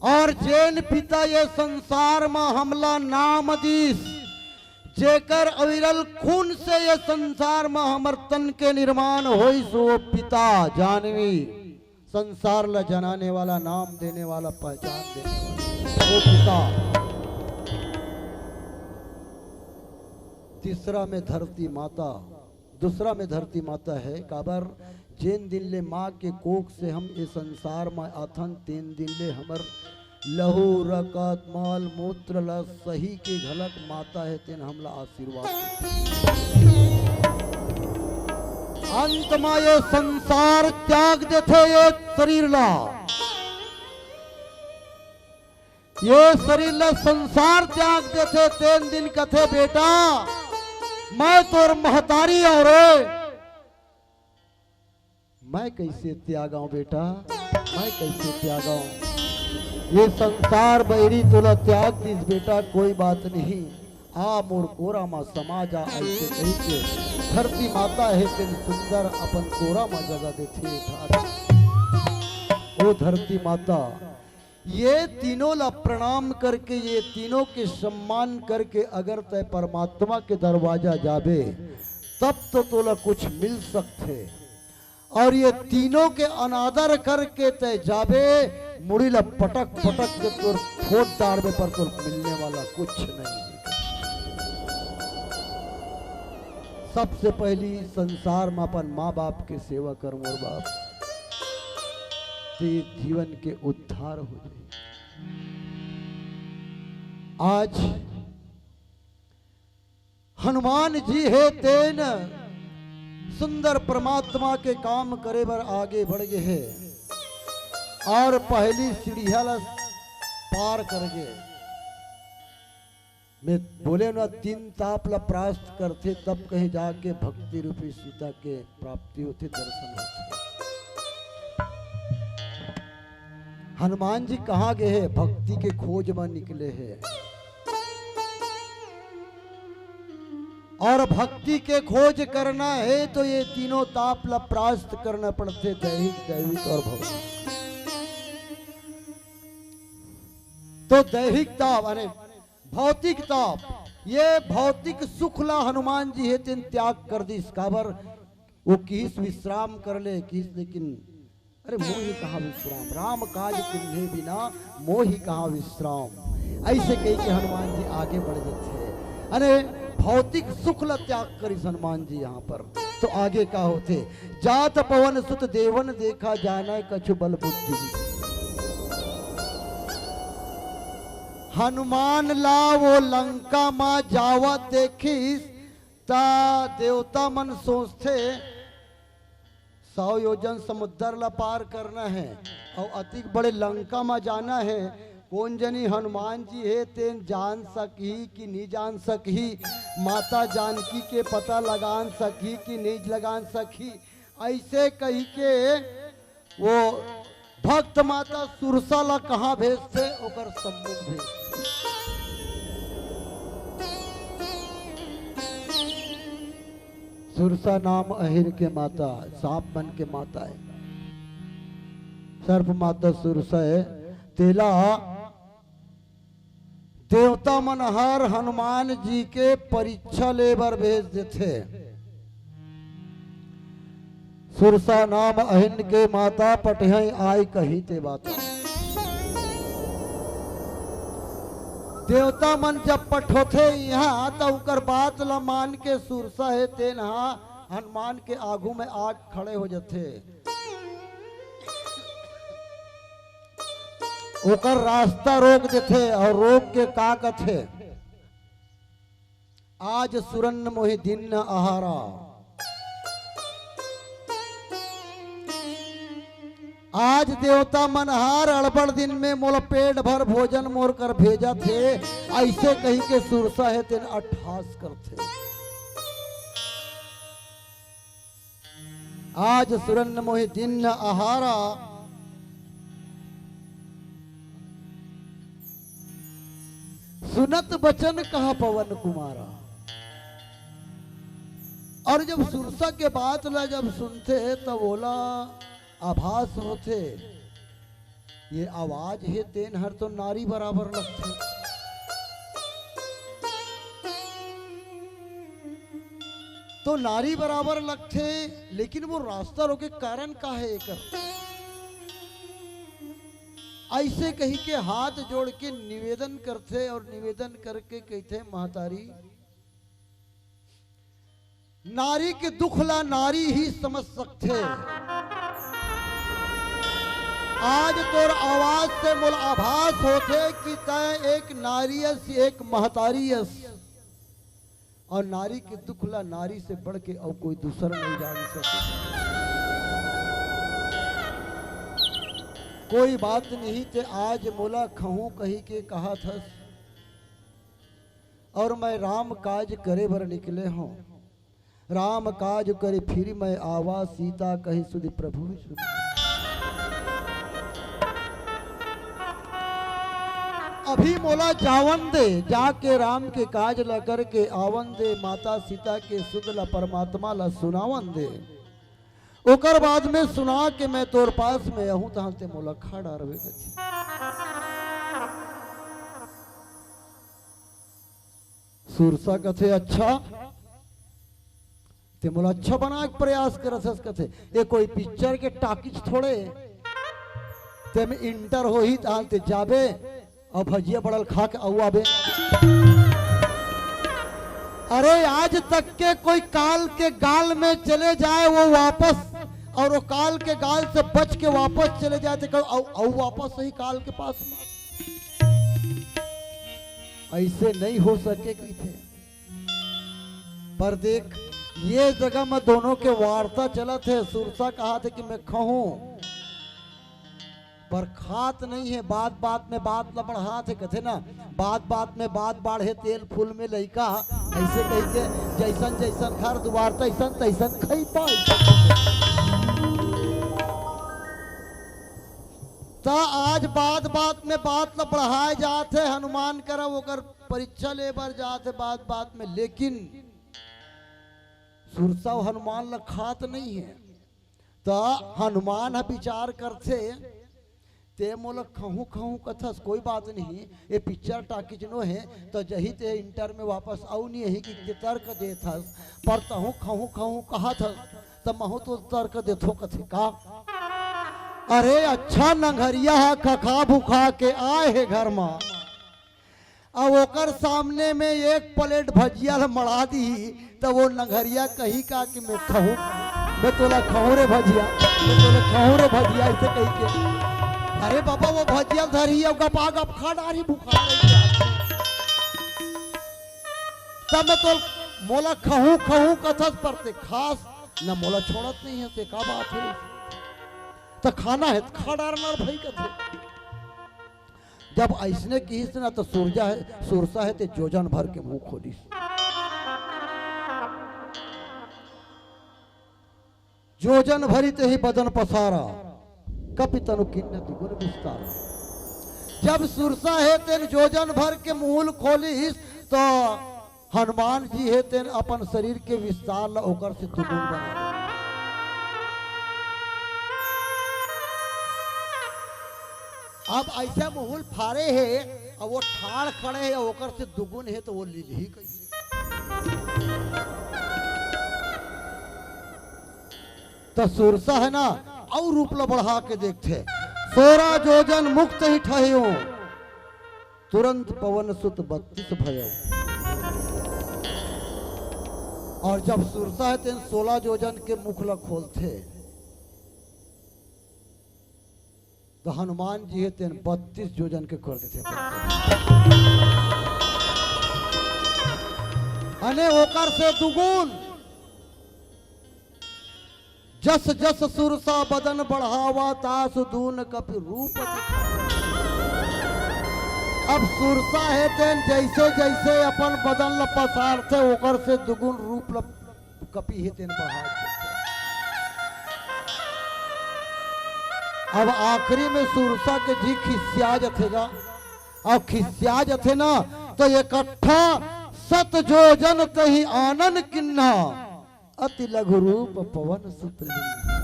और जेन पिता ये संसार म हमला नाम दिस, जेकर अविरल खून से ये संसार म हमर तन के निर्माण होइस, वो पिता जानवी। संसार ला जनाने वाला, नाम देने वाला, पहचान देने वाला, वो पिता। तीसरा में धरती माता, दूसरा में धरती माता हे। काबर, जेन दिन ले माँ के कोख से हम ए संसार म आथन, तेन दिन ले हमर लहू, रकत, मल, मूत्र ला सही के घलक माता हे, तेन हमला आशीर्वाद देथे। अंत म ये संसार त्याग देथे, ये शरीर ला, ये शरीर ला संसार त्याग देथे, तेन दिन कथे, "बेटा, मैं तोर महतारी अव रे।" मैं कइसे त्यागंव बेटा, मैं कइसे त्यागंव? ये संसार बैरी तोला त्याग दिस बेटा, कोई बात नहीं, आ मोर कोरा म समा जा, अइसे कहिके धरती माता हे तेन सुंदर अपन कोरा म जगह देथे। ओ धरती माता, ये तीनों ला प्रणाम करके, ये तीनों के सम्मान करके अगर तै परमात्मा के दरवाजा जाबे, तब तो तोला कुछ मिल सकथे। और ये तीनों के अनादर करके तै जाबे, मुड़ी ला पटक पटक के तोर फोड़ डारबे, पर तोर मिलने वाला कुछ नहीं हे। सबसे पहली संसार म अपन माँ बाप के सेवा कर मोर बाप, ते जीवन के उद्धार हो जाए। आज हनुमान जी हे तेन सुंदर परमात्मा के काम करे बर आगे बढ़ गे हे और पहली सीढ़िया ला पार कर गे। मैं बोले ना, तीन ताप ला प्रास्त करथे, तब कहीं जाके भक्ति रूपी सीता के प्राप्ति होथे, दर्शन होथे। हनुमान जी कहाँ गे हे? भक्ति के खोज म निकले हे। और भक्ति के खोज करना हे तो ये तीनों ताप ला प्रास्त करना पड़थे, दैहिक, दैविक और भौतिक। तो दैहिक ताप, माने भौतिक ताप, ये भौतिक सुख ला हनुमान जी हे तेन त्याग कर दिस। काबर? वो किहिस विश्राम कर ले, किहिस, लेकिन अरे मोहि कहाँ विश्राम, राम काज तुम्हें बिना मोहि कहाँ विश्राम। ऐसे कही के हनुमान जी आगे बढ़ जाते हैं। अरे भौतिक सुख ला त्याग करिस हनुमान जी यहाँ पर। तो आगे का होथे? जात पवन सुत देवन देखा, जानै कछु बल बुद्धि। हनुमान ला वो लंका मा जावत देखिस, ता देवता मन सोचथे, सौ योजन समुद्र ला पार करना है और अतिक बड़े लंका मा जाना है। कोन जनी हनुमान जी हे, तेन जान सकही कि नहीं जान सकही, माता जानकी के पता लगान सकही कि नहीं लगान सकही। ऐसे कही के वो भक्त माता सुरसा ला कहाँ भेजथे, ओकर सम्मुख भेजथे। सुरसा नाम अहिर के माता, सांप मन के माता है, सर्प माता सुरसा है। तेला देवता मन हर हनुमान जी के परीक्षा ले बर भेज देथे। सुरसा नाम अहिन के माता पठिहई आई कही ते बाता। देवता मन जब पठोथे इहाँ, त उकर बात ल मान के सुरसा हे तेन हा हनुमान के आगू में आग खड़े हो जथे। ओकर रास्ता रोक देथे और रोक के का कथे, आज सुरन मोहि दिन न आहारा। आज देवता मन हर अड़बड़ दिन में मोला पेट भर भोजन मोर कर भेजत हे, ऐसे कही के सुरसा हे तेन अट्ठास करथे। आज सुरन मोहि दिन न आहारा, सुनत बचन कहा पवन कुमारा। और जब सुरसा के बात ला जब सुनथे, तब ओला आभास होथे, ये आवाज हे तेन हर तो नारी बराबर लगथे। तो नारी बराबर लगथे, लेकिन वो रास्ता रोके कारण का हे एकर? ऐसे कही के हाथ जोड़ के निवेदन करथे और निवेदन करके कहिथे, महतारी, नारी के दुख ला नारी ही समझ सकथे। आज तोर आवाज से मोला आभास होथे कि तैं एक नारी अस, एक महतारी अस। और नारी के दुख ला नारी से बढ़ के अउ कोई दूसर नहीं जान सके। कोई बात नहीं, ते आज मोला खहूं कही के कहा थस, और मैं राम काज करे बर निकले हूँ। राम काज करे फिर मैं आवा, सीता कही सुधि प्रभु सुन। अभी मोला जावन दे, जाके राम के काज ला करके आवन दे, माता सीता के सुध ला परमात्मा ला सुनावन दे। ओकर बाद में सुना के मैं तोर पास में आहूं, तहां ते मोला खा डारबे कथे। सुरसा कथे, अच्छा, ते मोला अच्छा बनाए के प्रयास करत हस कथे, ये कोई पिक्चर के टाकीज थोड़े, ते में इंटर होही, तहां ते जाबे और भजिया बड़ल खा के अउ आबे। अरे, आज तक के कोई काल के गाल में चले जाए, वो वापस, और वो काल के गाल से बच के वापस चले जाए, तो कहूं, अउ, अउ वापस वही काल के पास में। ऐसे नहीं हो सके कहिथे। पर देख, ये जगह में दोनों के वार्ता चलत हे। सुरसा कहाथे कि मैं खहूं, पर खात नहीं हे। बात बात में बात ला बढ़ाथे, कथे ना, बात बात में बात बाढ़े, तेल फूल में लइका। ऐसे कहिके जैसन जैसन घर दुआर, तैसन तैसन खैपा। त आज बात बात में बात ला बढ़ाए जात हे, हनुमान करा ओकर परीक्षा ले बर जात हे बात बात में, लेकिन सुरसा हनुमान ला खात नहीं हे। त हनुमान ह विचार करथे ते मोला खहूं खहूं कथस, कोई बात नहीं, ये पिक्चर टाकीज नो हे, त जही ते इंटर में वापस आऊ नहीं, यही कि ते तर्क देथस, पर तहूं खहूं खहूं कहत हस, त महूं तो तर्क देथो कथे का। अरे अच्छा नंगरिया ह खखा भुखा के आए हे घर म, अब ओकर सामने में एक प्लेट भजिया ल मड़ा दी, त वो नंगरिया कही का कि मैं खाऊं, मैं तोला खाऊं रे भजिया, मैं तोला खाऊं रे भजिया, ऐसे कही के। अरे बाबा, वो भजिया धरी अउ गपा गप खा डारी, बुखार है क्या? तब मैं तो मोला खाऊं खाऊं कथस, पर ते खास न मोला छोड़त नहीं है, ते का बात है? त खाना है त खा डारना भाई कथे। जब अइसने किहिस ना, त सुरजा हे, सुरसा हे ते जोजन भर के मुंह खोलिस। जोजन भरी ते ही बदन पसारा, कपि तनु कीन्ह दुगुन बिस्तारा। जब सुरसा हे तेन जोजन भर के मुंह खोलिस, त हनुमान जी हे तेन अपन शरीर के विस्तार ल ओकर से दुगुन बना दे। अब ऐसा मुहुल फारे हे, अब वो ठाड़ खड़े हे, ओकर से दुगुन हे, त वो लीलही कैसे? त सुरसा हे ना, अउ रूप ल बढ़ा के देखथे। सोरा जोजन मुख तहि ठहियो, तुरंत पवन सुत बत्तीस भयो। अउ जब सुरसा हे तेन सोला जोजन के मुख ल खोलथे, त हनुमान जी हे तेन बत्तीस जोजन के कर देथे। अने ओकर से दुगुन, जस जस सुरसा बदन बढ़ावा, तास दून कपि रूप दिखावा। अब सुरसा हे तेन जैसे जैसे अपन बदन ल पसारथे, ओकर से दुगुन रूप ल कपि हे तेन बढ़ा देथे। अब आखिरी में सुरसा के जी खिसिया जथे गा, अउ खिसिया जथे ना, त एकट्ठा सत जोजन तहि आनन किन्हा, अति लघु रूप पवन सुत लीन्हा।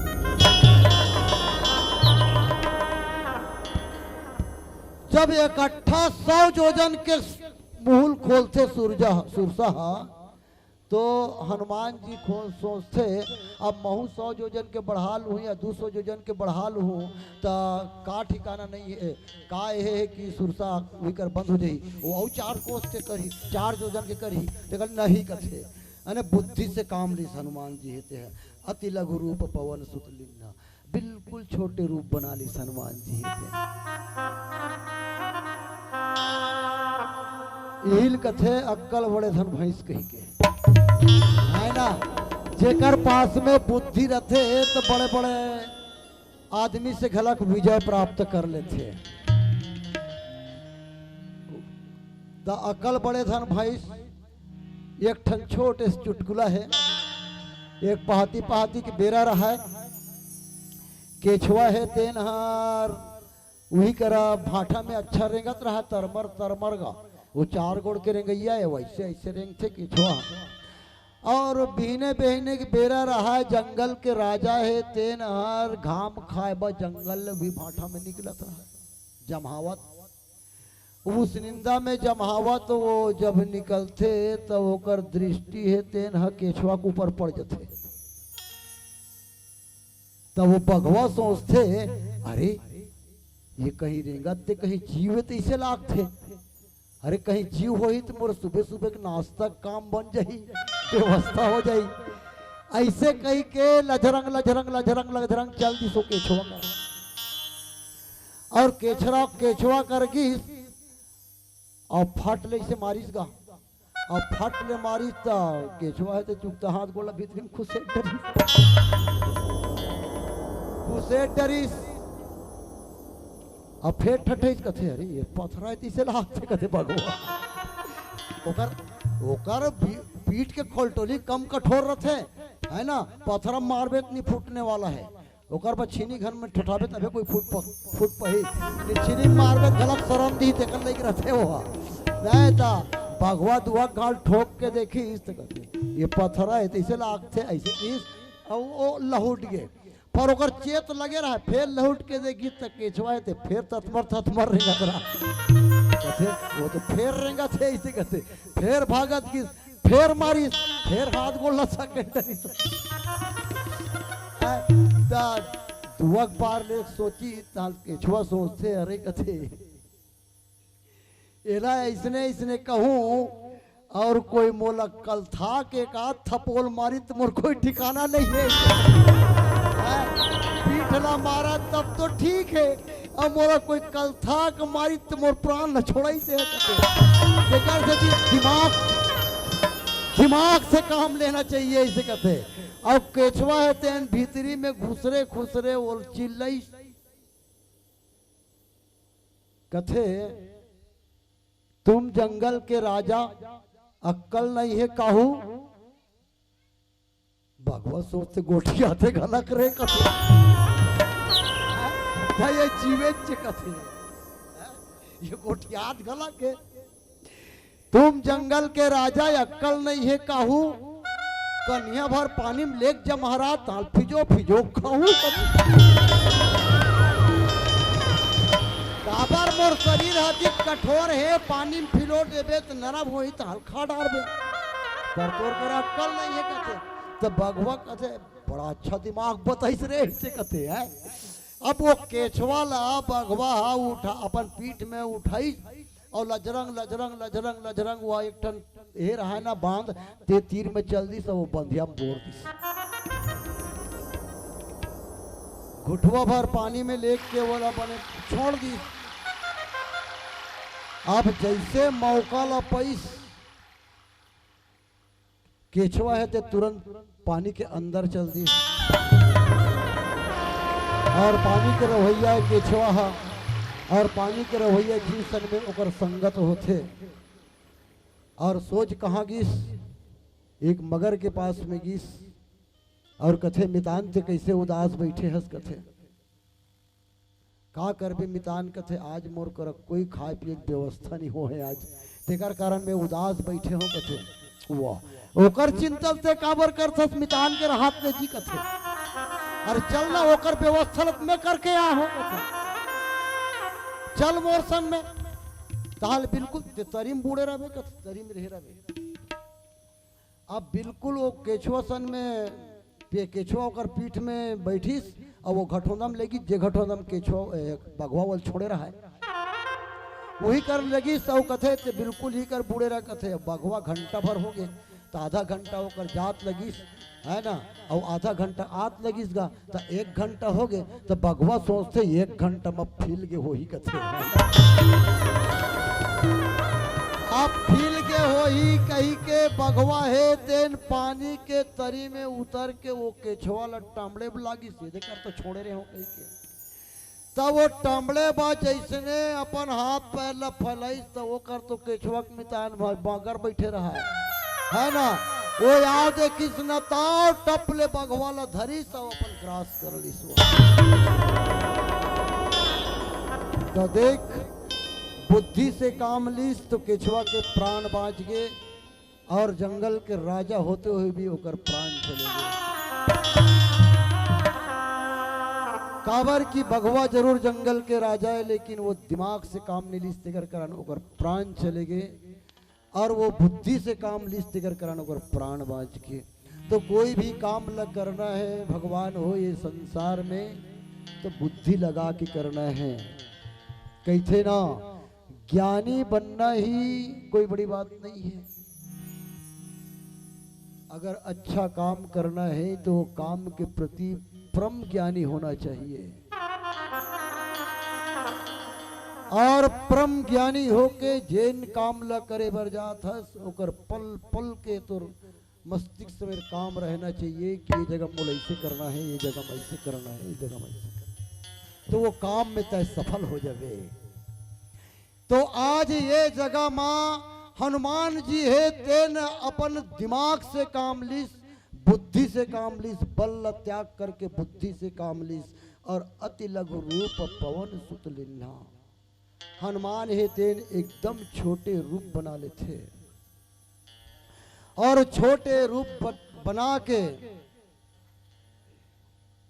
जब एकट्ठा सौ जोजन के मुहुल खोलथे सुरजा, सुरसा हा, तो हनुमान जी खो-, सोचथे, अब महूं सौ जोजन के बढ़ा लूहूं या दू सौ जोजन के बढ़ा लूहूं, त का ठिकाना नहीं है, का एहे है कि सुरसा उही कर बंद हो जाही, वो अउ चार कोस के करही, चार जोजन के करही, तेकर नहीं कथे। अने बुद्धि से काम लीस हनुमान जी हे ते ह, अति लघु रूप पवन सुत लीन्हा। बिल्कुल छोटे रूप बना लीस हनुमान जी हे। इहिल कथे अक्कल बड़े धन भैंस कही के, है ना? जेकर पास में बुद्धि रथे त बड़े बड़े आदमी से घलक विजय प्राप्त कर लेथे। त अकल बड़े धन भैंस, एक ठन छोटे से चुटकुला हे। एक पहाती पहाती के बेरा रहय, केछवा हे तेन हर उही करा भाठा में अच्छा रेंगत रहा, तरमर तरमर गा। वो चार गोड़ के रेंगइया हे, वैसे ऐसे रेंगथे केछवा। अउ बिहने बिहने के बेरा रहा, जंगल के राजा हे तेन हर घाम खाए बर जंगल भी भाठा में निकलत रहा, जम्हावत। उस निंदा में जम्हावत वो जब निकलथे, त ओकर दृष्टि हे तेन ह केछवा के ऊपर पड़ जथे। त वो बघवा सोचथे, अरे, ये कहीं रेंगत ते कहीं जीव हे तइसे लागथे। अरे, कहीं जीव होही त मोर सुबह सुबह के नाश्ता के काम बन जाही, व्यवस्था हो जाही। ऐसे कही के लझरंग लझरंग लझरंग लझरंग चल दिस ओ केछवा कर। अउ केछरा केछवा कर गिस, अउ फट ले इसे मारिस गा। अउ फट ले मारिस त केछवा हे त चुकता हाथ गोड़ ला भीतरी में खुसेट डरिस। खुसेट डरिस। अउ फेर ठठइस कथे, अरे, ये पथरा हे तइसे लागथे कथे बघवा। ओकर, ओकर बी-, पीठ के खोलटोली कम कठोर रथे, है ना? पथरा मारबे त नहीं फूटने वाला है। ओकर बर छीनी घन में ठठाबे तभे कोई फूट प-, फूट पही। ये छीनी मारबे घलक सरम दिही, तेकर लइक रथे ओहा। नहीं त बघवा दुहा गाल ठोक के देखिस त कथे, ये पथरा हे, तइसे लागथे, ऐसे किहिस, अउ वो लहुट गे। पर ओकर चेत लगे रहा, फेर लहुट के देखिस त केछवा हे ते फेर ततमर ततमर रेंगत रहा। कथे, वो तो फेर रेंगत हे, अइसे कथे, फेर भागत गिस, फेर मारिस, फेर हाथ गोड़ ला सकेंडरिस। त दुवक बार ले सोचिस, त केछवा सोचथे, अरे कथे, एला अइसने अइसने कहूँ अउ कोई मोला कलथा के एकाध थपोल मारी त मोर कोई ठिकाना नइ हे। हैं? पीठ ला मारा तब तो ठीक हे, अउ मोला कोई कलथा के मारी त मोर प्राण ला छोड़ाई दे। तेकर सेती दिमाग, दिमाग से काम लेना चाहिए, अइसे कथे। अउ केछवा हे तेन भीतरी में घुसरे खुसरे ओला चिल्लाइस, कथे, तुम जंगल के राजा, अक्कल नइ हे काहू? बघवा सोचथे, गोठियाथे घलक रे कथे। भाई, ये जीवेच कथे, ये गोठियात घलक हे। तुम जंगल के राजा, अक्कल नइ हे काहू? कनिहा भर पानी में लेग जा महाराज, ताल फिजो फिजो खाहू। काबर मोर शरीर ह अधिक कठोर हे, पानी में फिलो देबे त नरम होही, त हल्का डारबे। पर तोर करा अक्कल नइ हे कथे। त बघवा कथे, बड़ा अच्छा दिमाग बताइस रे, अइसे कथे, हैं। अब वो केछवा ला बघवा ह उठा, अपन पीठ में उठाइस अउ लजरंग, लजरंग, लजरंग, लजरंग, वो एक ठन ए रहा ना बांध, ते तीर में चल दिस, वो बंधिया में बोर दिस। घुटवा भर पानी में लेग के ओला बने छोड़ दिस। अब जइसे मौका ला पाइस, केछवा हे ते तुरंत पानी के अंदर चल दिस। अउ पानी के रहइया केछवा ह, अउ पानी के रहइया जीव सन में ओकर संगत होथे। अउ सोच कहाँ गिस, एक मगर के पास में गिस अउ कथे, मितान ते कइसे उदास बइठे हस कथे। का करबे मितान कथे, आज मोर करा कोई खाए पिए के व्यवस्था नइ होहे आज, तेकर कारण मैं उदास बइठे हों कथे। वाह, ओकर चिंता ते काबर करथस मितान के रहत ले जी कथे। अरे चल ना, ओकर व्यवस्था ल मैं करके आए हों कथे। चल मोर संग में। ताल बिल्कुल ते तरी में बूड़े रहबे कथे, तरी में रहे रहबे। अब बिल्कुल वो केछवा सन में, पे-, केछवा ओकर पीठ में बइठिस, अउ वो घटोंदा में लेगिस, जे घटोंदा में केछवा, ए, बघवा ओला छोड़े रहय। उही कर लगिस, अउ कथे, ते बिल्कुल इही कर बूड़े रह कथे। बघवा घंटा भर होगे, त आधा घंटा ओकर जात लगिस, हे ना, अउ आधा घंटा आत लगिस गा, त एक घंटा होगे, त बघवा सोचथे, एक घंटा म फिल गे होही कथे। अब फिल गे होही कहिके बघवा हे तेन पानी के तरी में उतर के वो केछवा ल टमड़े बर लागिस, ये देख, अब तो छोड़े रहे हों कहिके। तब वो टमड़े बर जइसने अपन हाथ पैर ल फैलाइस, त ओकर तो केछवा के मितान म मगर बइठे रहय, हे ना? वो आव देखिस न, त टप ले बघवा ल धरिस अउ अपन ग्रास कर लिस। त देख, बुद्धि से काम लिस त केछवा के प्राण बाँच गे, अउ जंगल के राजा होते हुए भी ओकर प्राण चले गे। काबर कि बघवा जरूर जंगल के राजा हे, लेकिन वो दिमाग से काम नइ लिस, तेकर कारण ओकर प्राण चले गे। अउ वो बुद्धि से काम लिस, तेकर कारण ओकर प्राण बाँच गे। तो कोई भी काम ल करना हे भगवान हो ये संसार में, तो बुद्धि लगा के करना हे। कहिथे ना, ज्ञानी बनना ही कोई बड़ी बात नहीं है। अगर अच्छा काम करना है तो वो काम के प्रति परम ज्ञानी होना चाहिए। अउ परम ज्ञानी होके जेन काम ला करे बर जात हस, ओकर पल पल के तोर मस्तिष्क में काम रहना चाहिए कि ये जगह मोला ऐसे करना है, ये जगह में ऐसे करना है, ये जगह में ऐसे करना है। तो वो काम में तय सफल हो जावे। तो आज ये जगह माँ हनुमान जी हे, तेन अपन दिमाग से काम लिस, बुद्धि से काम लिस, बल ला त्याग करके बुद्धि से काम लिस, अउ अति लघु रूप पवन सुत लीन्हा। हनुमान हे तेन एकदम छोटे रूप बना लेथे, अउ छोटे रूप ब-, बना के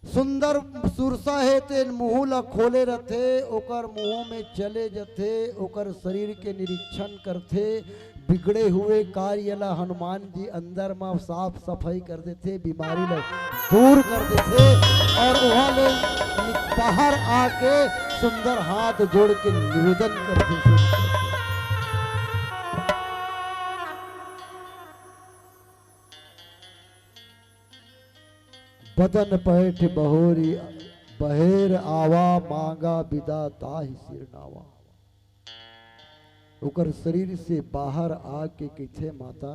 सुंदर सुरसा हे तेन मुंह ला खोले रथे, ओकर मुंह में चले जथे, ओकर शरीर के निरीक्षण करथे, बिगड़े हुए कार्य ला हनुमान जी अंदर म साफ सफाई कर देथे, बीमारी ला दूर कर देथे और वहां ले बाहर आके सुंदर हाथ जोड़ के निवेदन करथे। बदन पैठ बहोरी बहेर आवा, मांगा बिदा ताहि सिरनावा। ओकर शरीर से बाहर आके कहिथे, माता,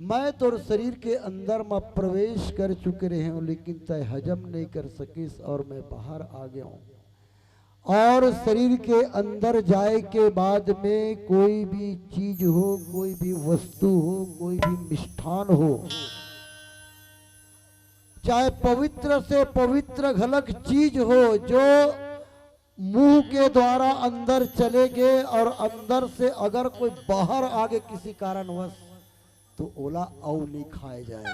मैं तोर शरीर के अंदर म प्रवेश कर चुके रहे हूं, लेकिन तय हजम नहीं कर सकिस और मैं बाहर आ गया हूं। और शरीर के अंदर जाए के बाद में कोई भी चीज हो, कोई भी वस्तु हो, कोई भी मिष्ठान हो, चाहे पवित्र से पवित्र घलक चीज हो, जो मुंह के द्वारा अंदर चले गे और अंदर से अगर कोई बाहर आगे किसी कारणवश, तो ओला अउ नहीं खाए जाए।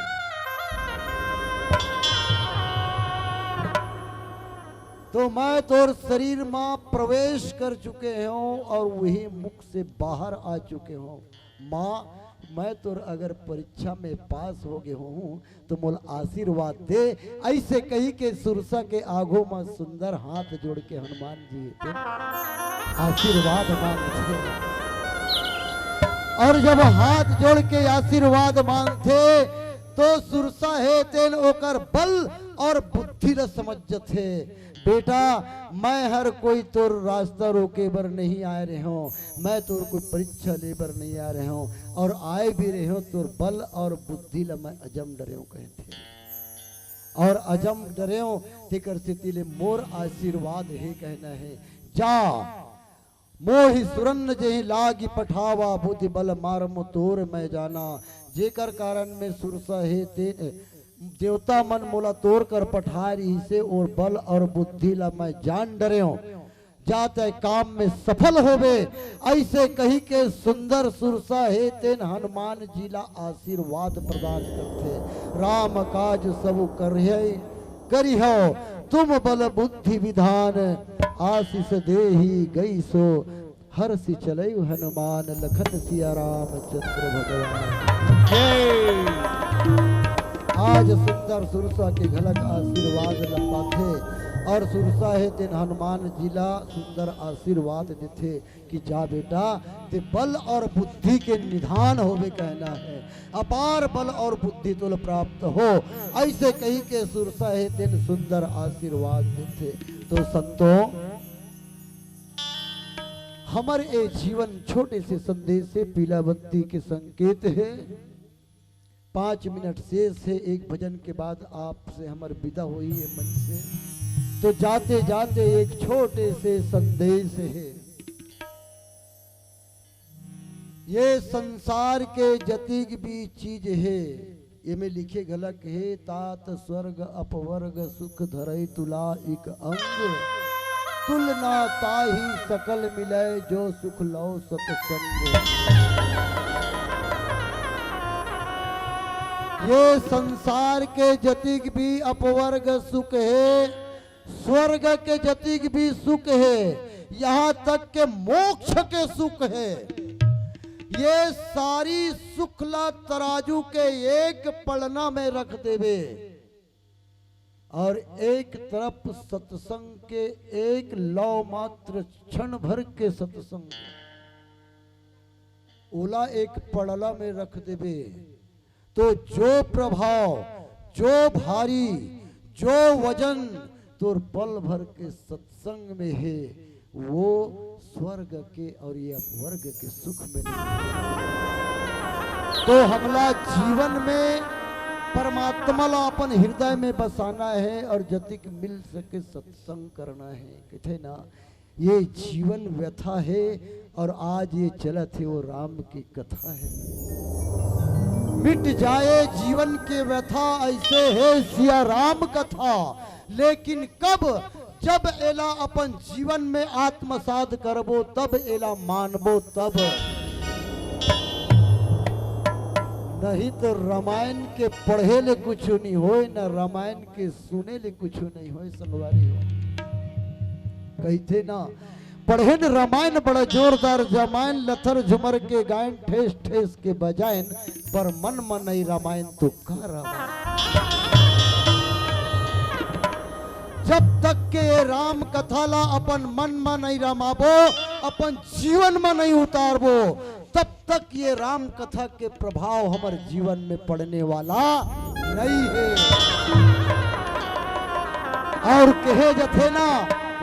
तो मैं तोर शरीर में प्रवेश कर चुके हूं और वही मुख से बाहर आ चुके हूं। माँ, मैं तोर अगर परीक्षा में पास हो गए हूं, तो मोल आशीर्वाद दे। ऐसे कही के सुरसा के आगो म सुंदर हाथ जोड़ के हनुमान जी के आशीर्वाद मांगथे। और जब हाथ जोड़ के आशीर्वाद मांगथे, तो सुरसा हे तेन ओकर बल और बुद्धि ल समझ जथे। बेटा, मैं हर कोई तोर रास्ता रोके बर नहीं आए रहे हूं, मैं तोर कोई परीक्षा ले बर नहीं आए रहे हूं, और आए भी रहे हूं तोर बल और बुद्धि ल मैं अजम डरे हूं कहथे, और अजम डरे हूं तेकर सेती ले मोर आशीर्वाद हे कहना हे। जा मोहि सुरन जेहि लागि पठावा, बुद्धि बल मरम तोर मैं जाना। जेकर कारण में सुरसा हे ते देवता मन मोला तोर कर पठाए रहिसे, और बल और बुद्धि ला मैं जान डरेंव, जा तै काम में सफल होबे। ऐसे कही के सुंदर सुरसा हे तेन हनुमान जी ला आशीर्वाद प्रदान करथे। राम काज सब करहे करिहौ तुम बल बुद्धि विधान, आशीष देहि गई सो हर्षि चलयु हनुमान लखन सिया रामचंद्र भगवान। आज सुंदर सुरसा के घलक आशीर्वाद ल पाथे और सुरसा हे तेन हनुमान जी ला सुंदर आशीर्वाद देथे कि जा बेटा, ते बल और बुद्धि के निधान होबे कहना हे, अपार बल और बुद्धि तोल प्राप्त हो। ऐसे कही के सुरसा हे तेन सुंदर आशीर्वाद देथे। तो संतों, हमर ए जीवन छोटे से संदेश हे, पीला बत्ती के संकेत हे। पांच मिनट शेष हे, एक भजन के बाद आपसे हमर विदा होही ये मंच से। तो जाते जाते एक छोटे से संदेश हे, ये संसार के जतिक भी चीज हे, एमे लिखे घलक हे, तात स्वर्ग अपवर्ग सुख धरई तुला इक अंग। तुलना ताहि सकल मिलय जो सुख लौ सतसंग। ये संसार के जतिक भी अपवर्ग सुख हे, स्वर्ग के जतिक भी सुख हे, यहां तक के मोक्ष के सुख हे। ये सारी सुख ला तराजू के एक पलना में रख देबे और एक तरफ सत्संग के एक लौ मात्र क्षण भर के सत्संग, ओला एक पड़ला में रख देबे, तो जो प्रभाव, जो भारी, जो वजन तोर पल भर के सत्संग में हे, वो स्वर्ग के और ये अपवर्ग के सुख में नहीं। तो हमला जीवन में परमात्मा ला अपन हृदय में बसाना हे और जतिक मिल सके सत्संग करना हे। कथे ना, ये जीवन व्यथा हे और आज ये चलत हे वो राम की कथा हे। मिट जाए जीवन के व्यथा, ऐसे हे सिया राम कथा। लेकिन कब? जब एला अपन जीवन में आत्मसात करबो, तब एला मानबो, तब। नहीं तो रामायण के पढ़े ले कुछु नहीं होय, न रामायण के सुने ले कुछु नहीं होय, संगवारी हो। कहिथे ना, पढ़ेन रामायण बड़ा जोरदार जमायन, लथर झुमर के गायन, ठेस ठेस के बजायन, पर मन म नइ रामायण तो का रामायण। जब तक के ये राम कथा ला अपन मन म नइ रमाबो, अपन जीवन म नइ उतारबो, तब तक ये राम कथा के प्रभाव हमर जीवन में पड़ने वाला नइ हे। और कहे जथे ना,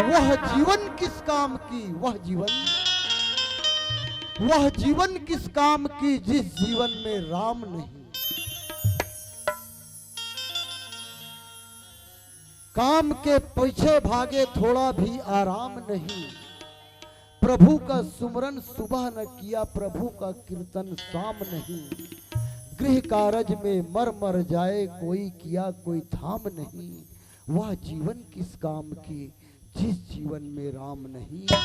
वह जीवन किस काम की, वह जीवन, वह जीवन किस काम की, जिस जीवन में राम नहीं। काम के पीछे भागे, थोड़ा भी आराम नहीं। प्रभु का सुमरन सुबह न किया, प्रभु का कीर्तन शाम नहीं। गृह कारज में मर मर जाए कोई, किया कोई थाम नहीं। वह जीवन किस काम की, जिस जीवन में राम नहीं। जिस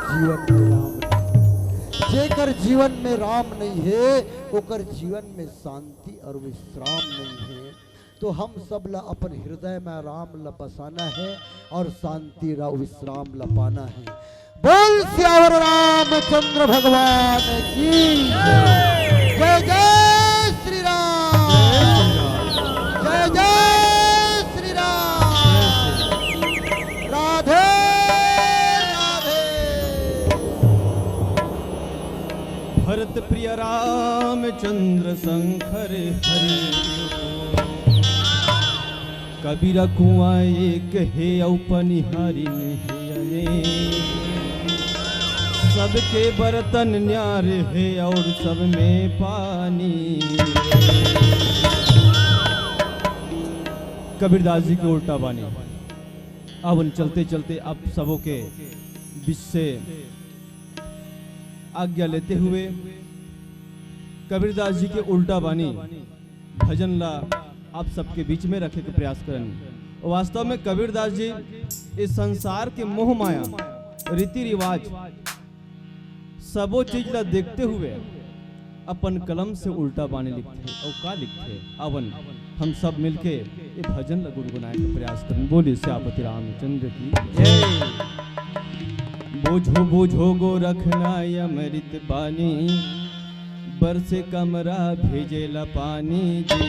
जीवन में राम नहीं, जेकर जीवन में राम नहीं हे, ओकर जीवन में शांति और विश्राम नहीं हे। तो हम सब ला अपन हृदय में राम ला बसाना हे और शांति रा विश्राम ला पाना हे। बोल सियावर रामचंद्र भगवान की जय। जय जय श्री राम। जय जय श्री राम। राधे राधे। भरत प्रिय रामचंद्र शंकर हरि। कबीरा कुआं एक हे अउ पनिहारी में हे अनेक। सबके बरतन न्यार हे और सब में पानी। कबीरदास जी के उल्टा बानी। अब उन चलते चलते आप सबों के बीच से आज्ञा लेते हुए कबीरदास जी के उल्टा बानी भजन ला आप सबके बीच में रखे के प्रयास करन। वास्तव में कबीरदास जी इस संसार के मोह माया, रीति रिवाज, सबो चीज ला देखते हुए अपन कलम से उल्टा बानी लिखथे। अउ का लिखथे? अवन हम सब मिलके ये भजन ला गुनगुनाए के प्रयास करन। बोलिए सियापति रामचंद्र की जय। बोझो बोझो गोरखनाय अमृत बानी, बरसे कमरा भेजेला पानी जी।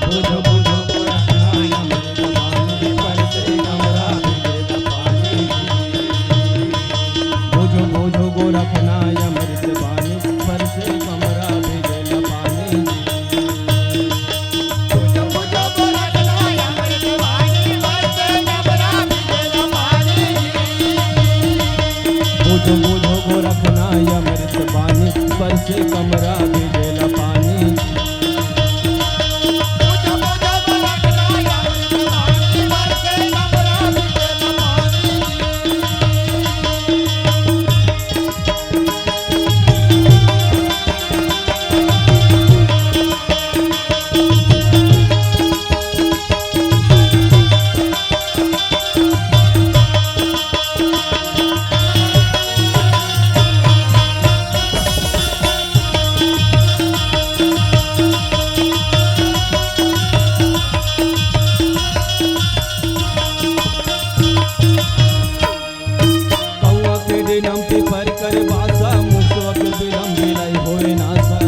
बोझो बोझो गोरखनाय अमृत बानी, बरसे कमरा भेजेला पानी जी। बोझो बोझो गोरखनाय अमृत बानी, बरसे कमरा भेजेला पानी जी। बोझो बोझो गोरखनाय अमृत बानी, बरसे कमरा भेजेला पानी। कौआ के डेनम पीपर कर बासा, मुसवा के बिलम बिलाई होए नासा।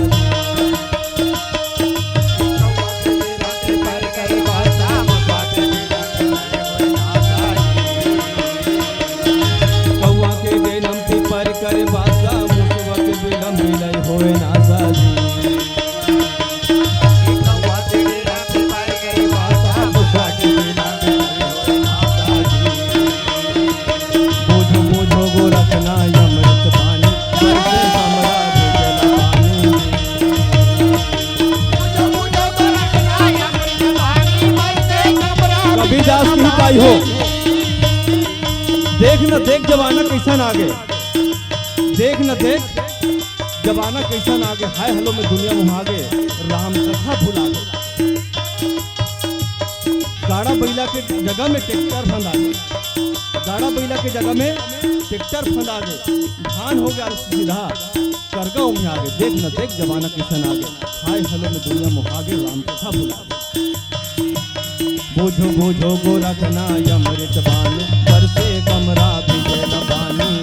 कौआ के डेनम पीपर कर बासा, मुसवा के बिलम बिलाई होए नासा जी। बोझो बोझो गोरखनाय अमृत बानी, बरसे कमरा भेजेला पानी। कबीरदास की ताई हो, देख न देख जमाना कैसन आगे, देख न देख जमाना कैसन आगे, हाय हेलो में दुनिया मुहा गे, राम कथा भुला गे। गाड़ा बइला के जगह में ट्रैक्टर फंदा गे, गाड़ा बइला के जगह में ट्रैक्टर फंदा गे, धान हो गया सीधा। करगा उम्यागे, देख न देख जमाना किसन आगे। हाय हेलो में दुनिया मोहागे, राम कथा भुलागे। बूझो बूझो गोरखनाथ अमृत बानी, बरसे कमरा बिगेल पानी।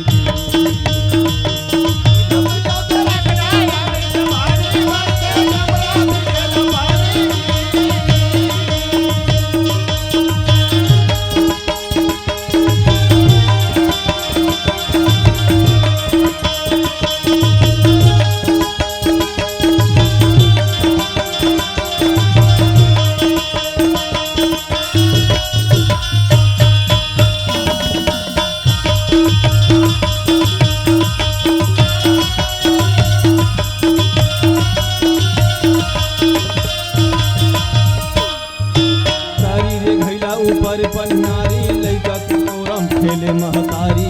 तारी रे घैला ऊपर पनिहारी, लइका के कोरम खेले महतारी।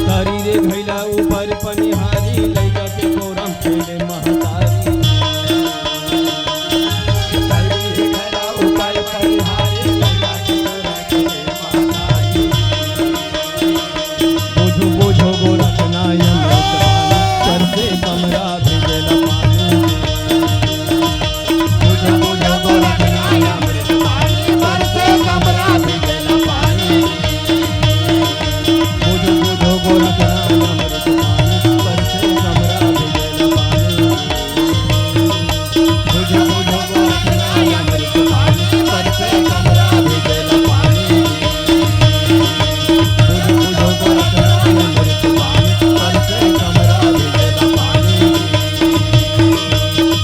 तारी रे घैला ऊपर पनिहारी, लइका के कोरम खेले महतारी। बूझो बूझो गोरखनाथ अमृत बानी, बरसे कमरा बिगेल पानी। बूझो बूझो गोरखनाथ अमृत बानी, बरसे कमरा बिगेल पानी। बूझो बूझो गोरखनाथ अमृत बानी, बरसे कमरा बिगेल पानी।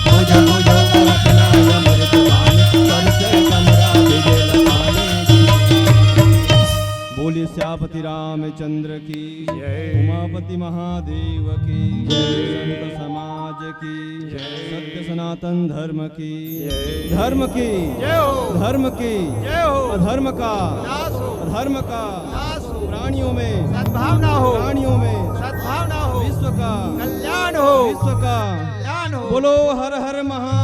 बूझो बूझो गोरखनाथ अमृत बानी, बरसे कमरा बिगेल पानी। बोलिए सियापति रामचंद्र की, जय। उमापति महादेव की, जय। संत समाज की, जय। सत्य सनातन धर्म की, जय। धर्म की, जय हो। धर्म की, जय हो। अधर्म का, नाश हो। अधर्म का, नाश हो। प्राणियों में, सद्भावना हो। प्राणियों में, सद्भावना हो। विश्व का, कल्याण हो। विश्व का, कल्याण हो। बोलो हर हर महा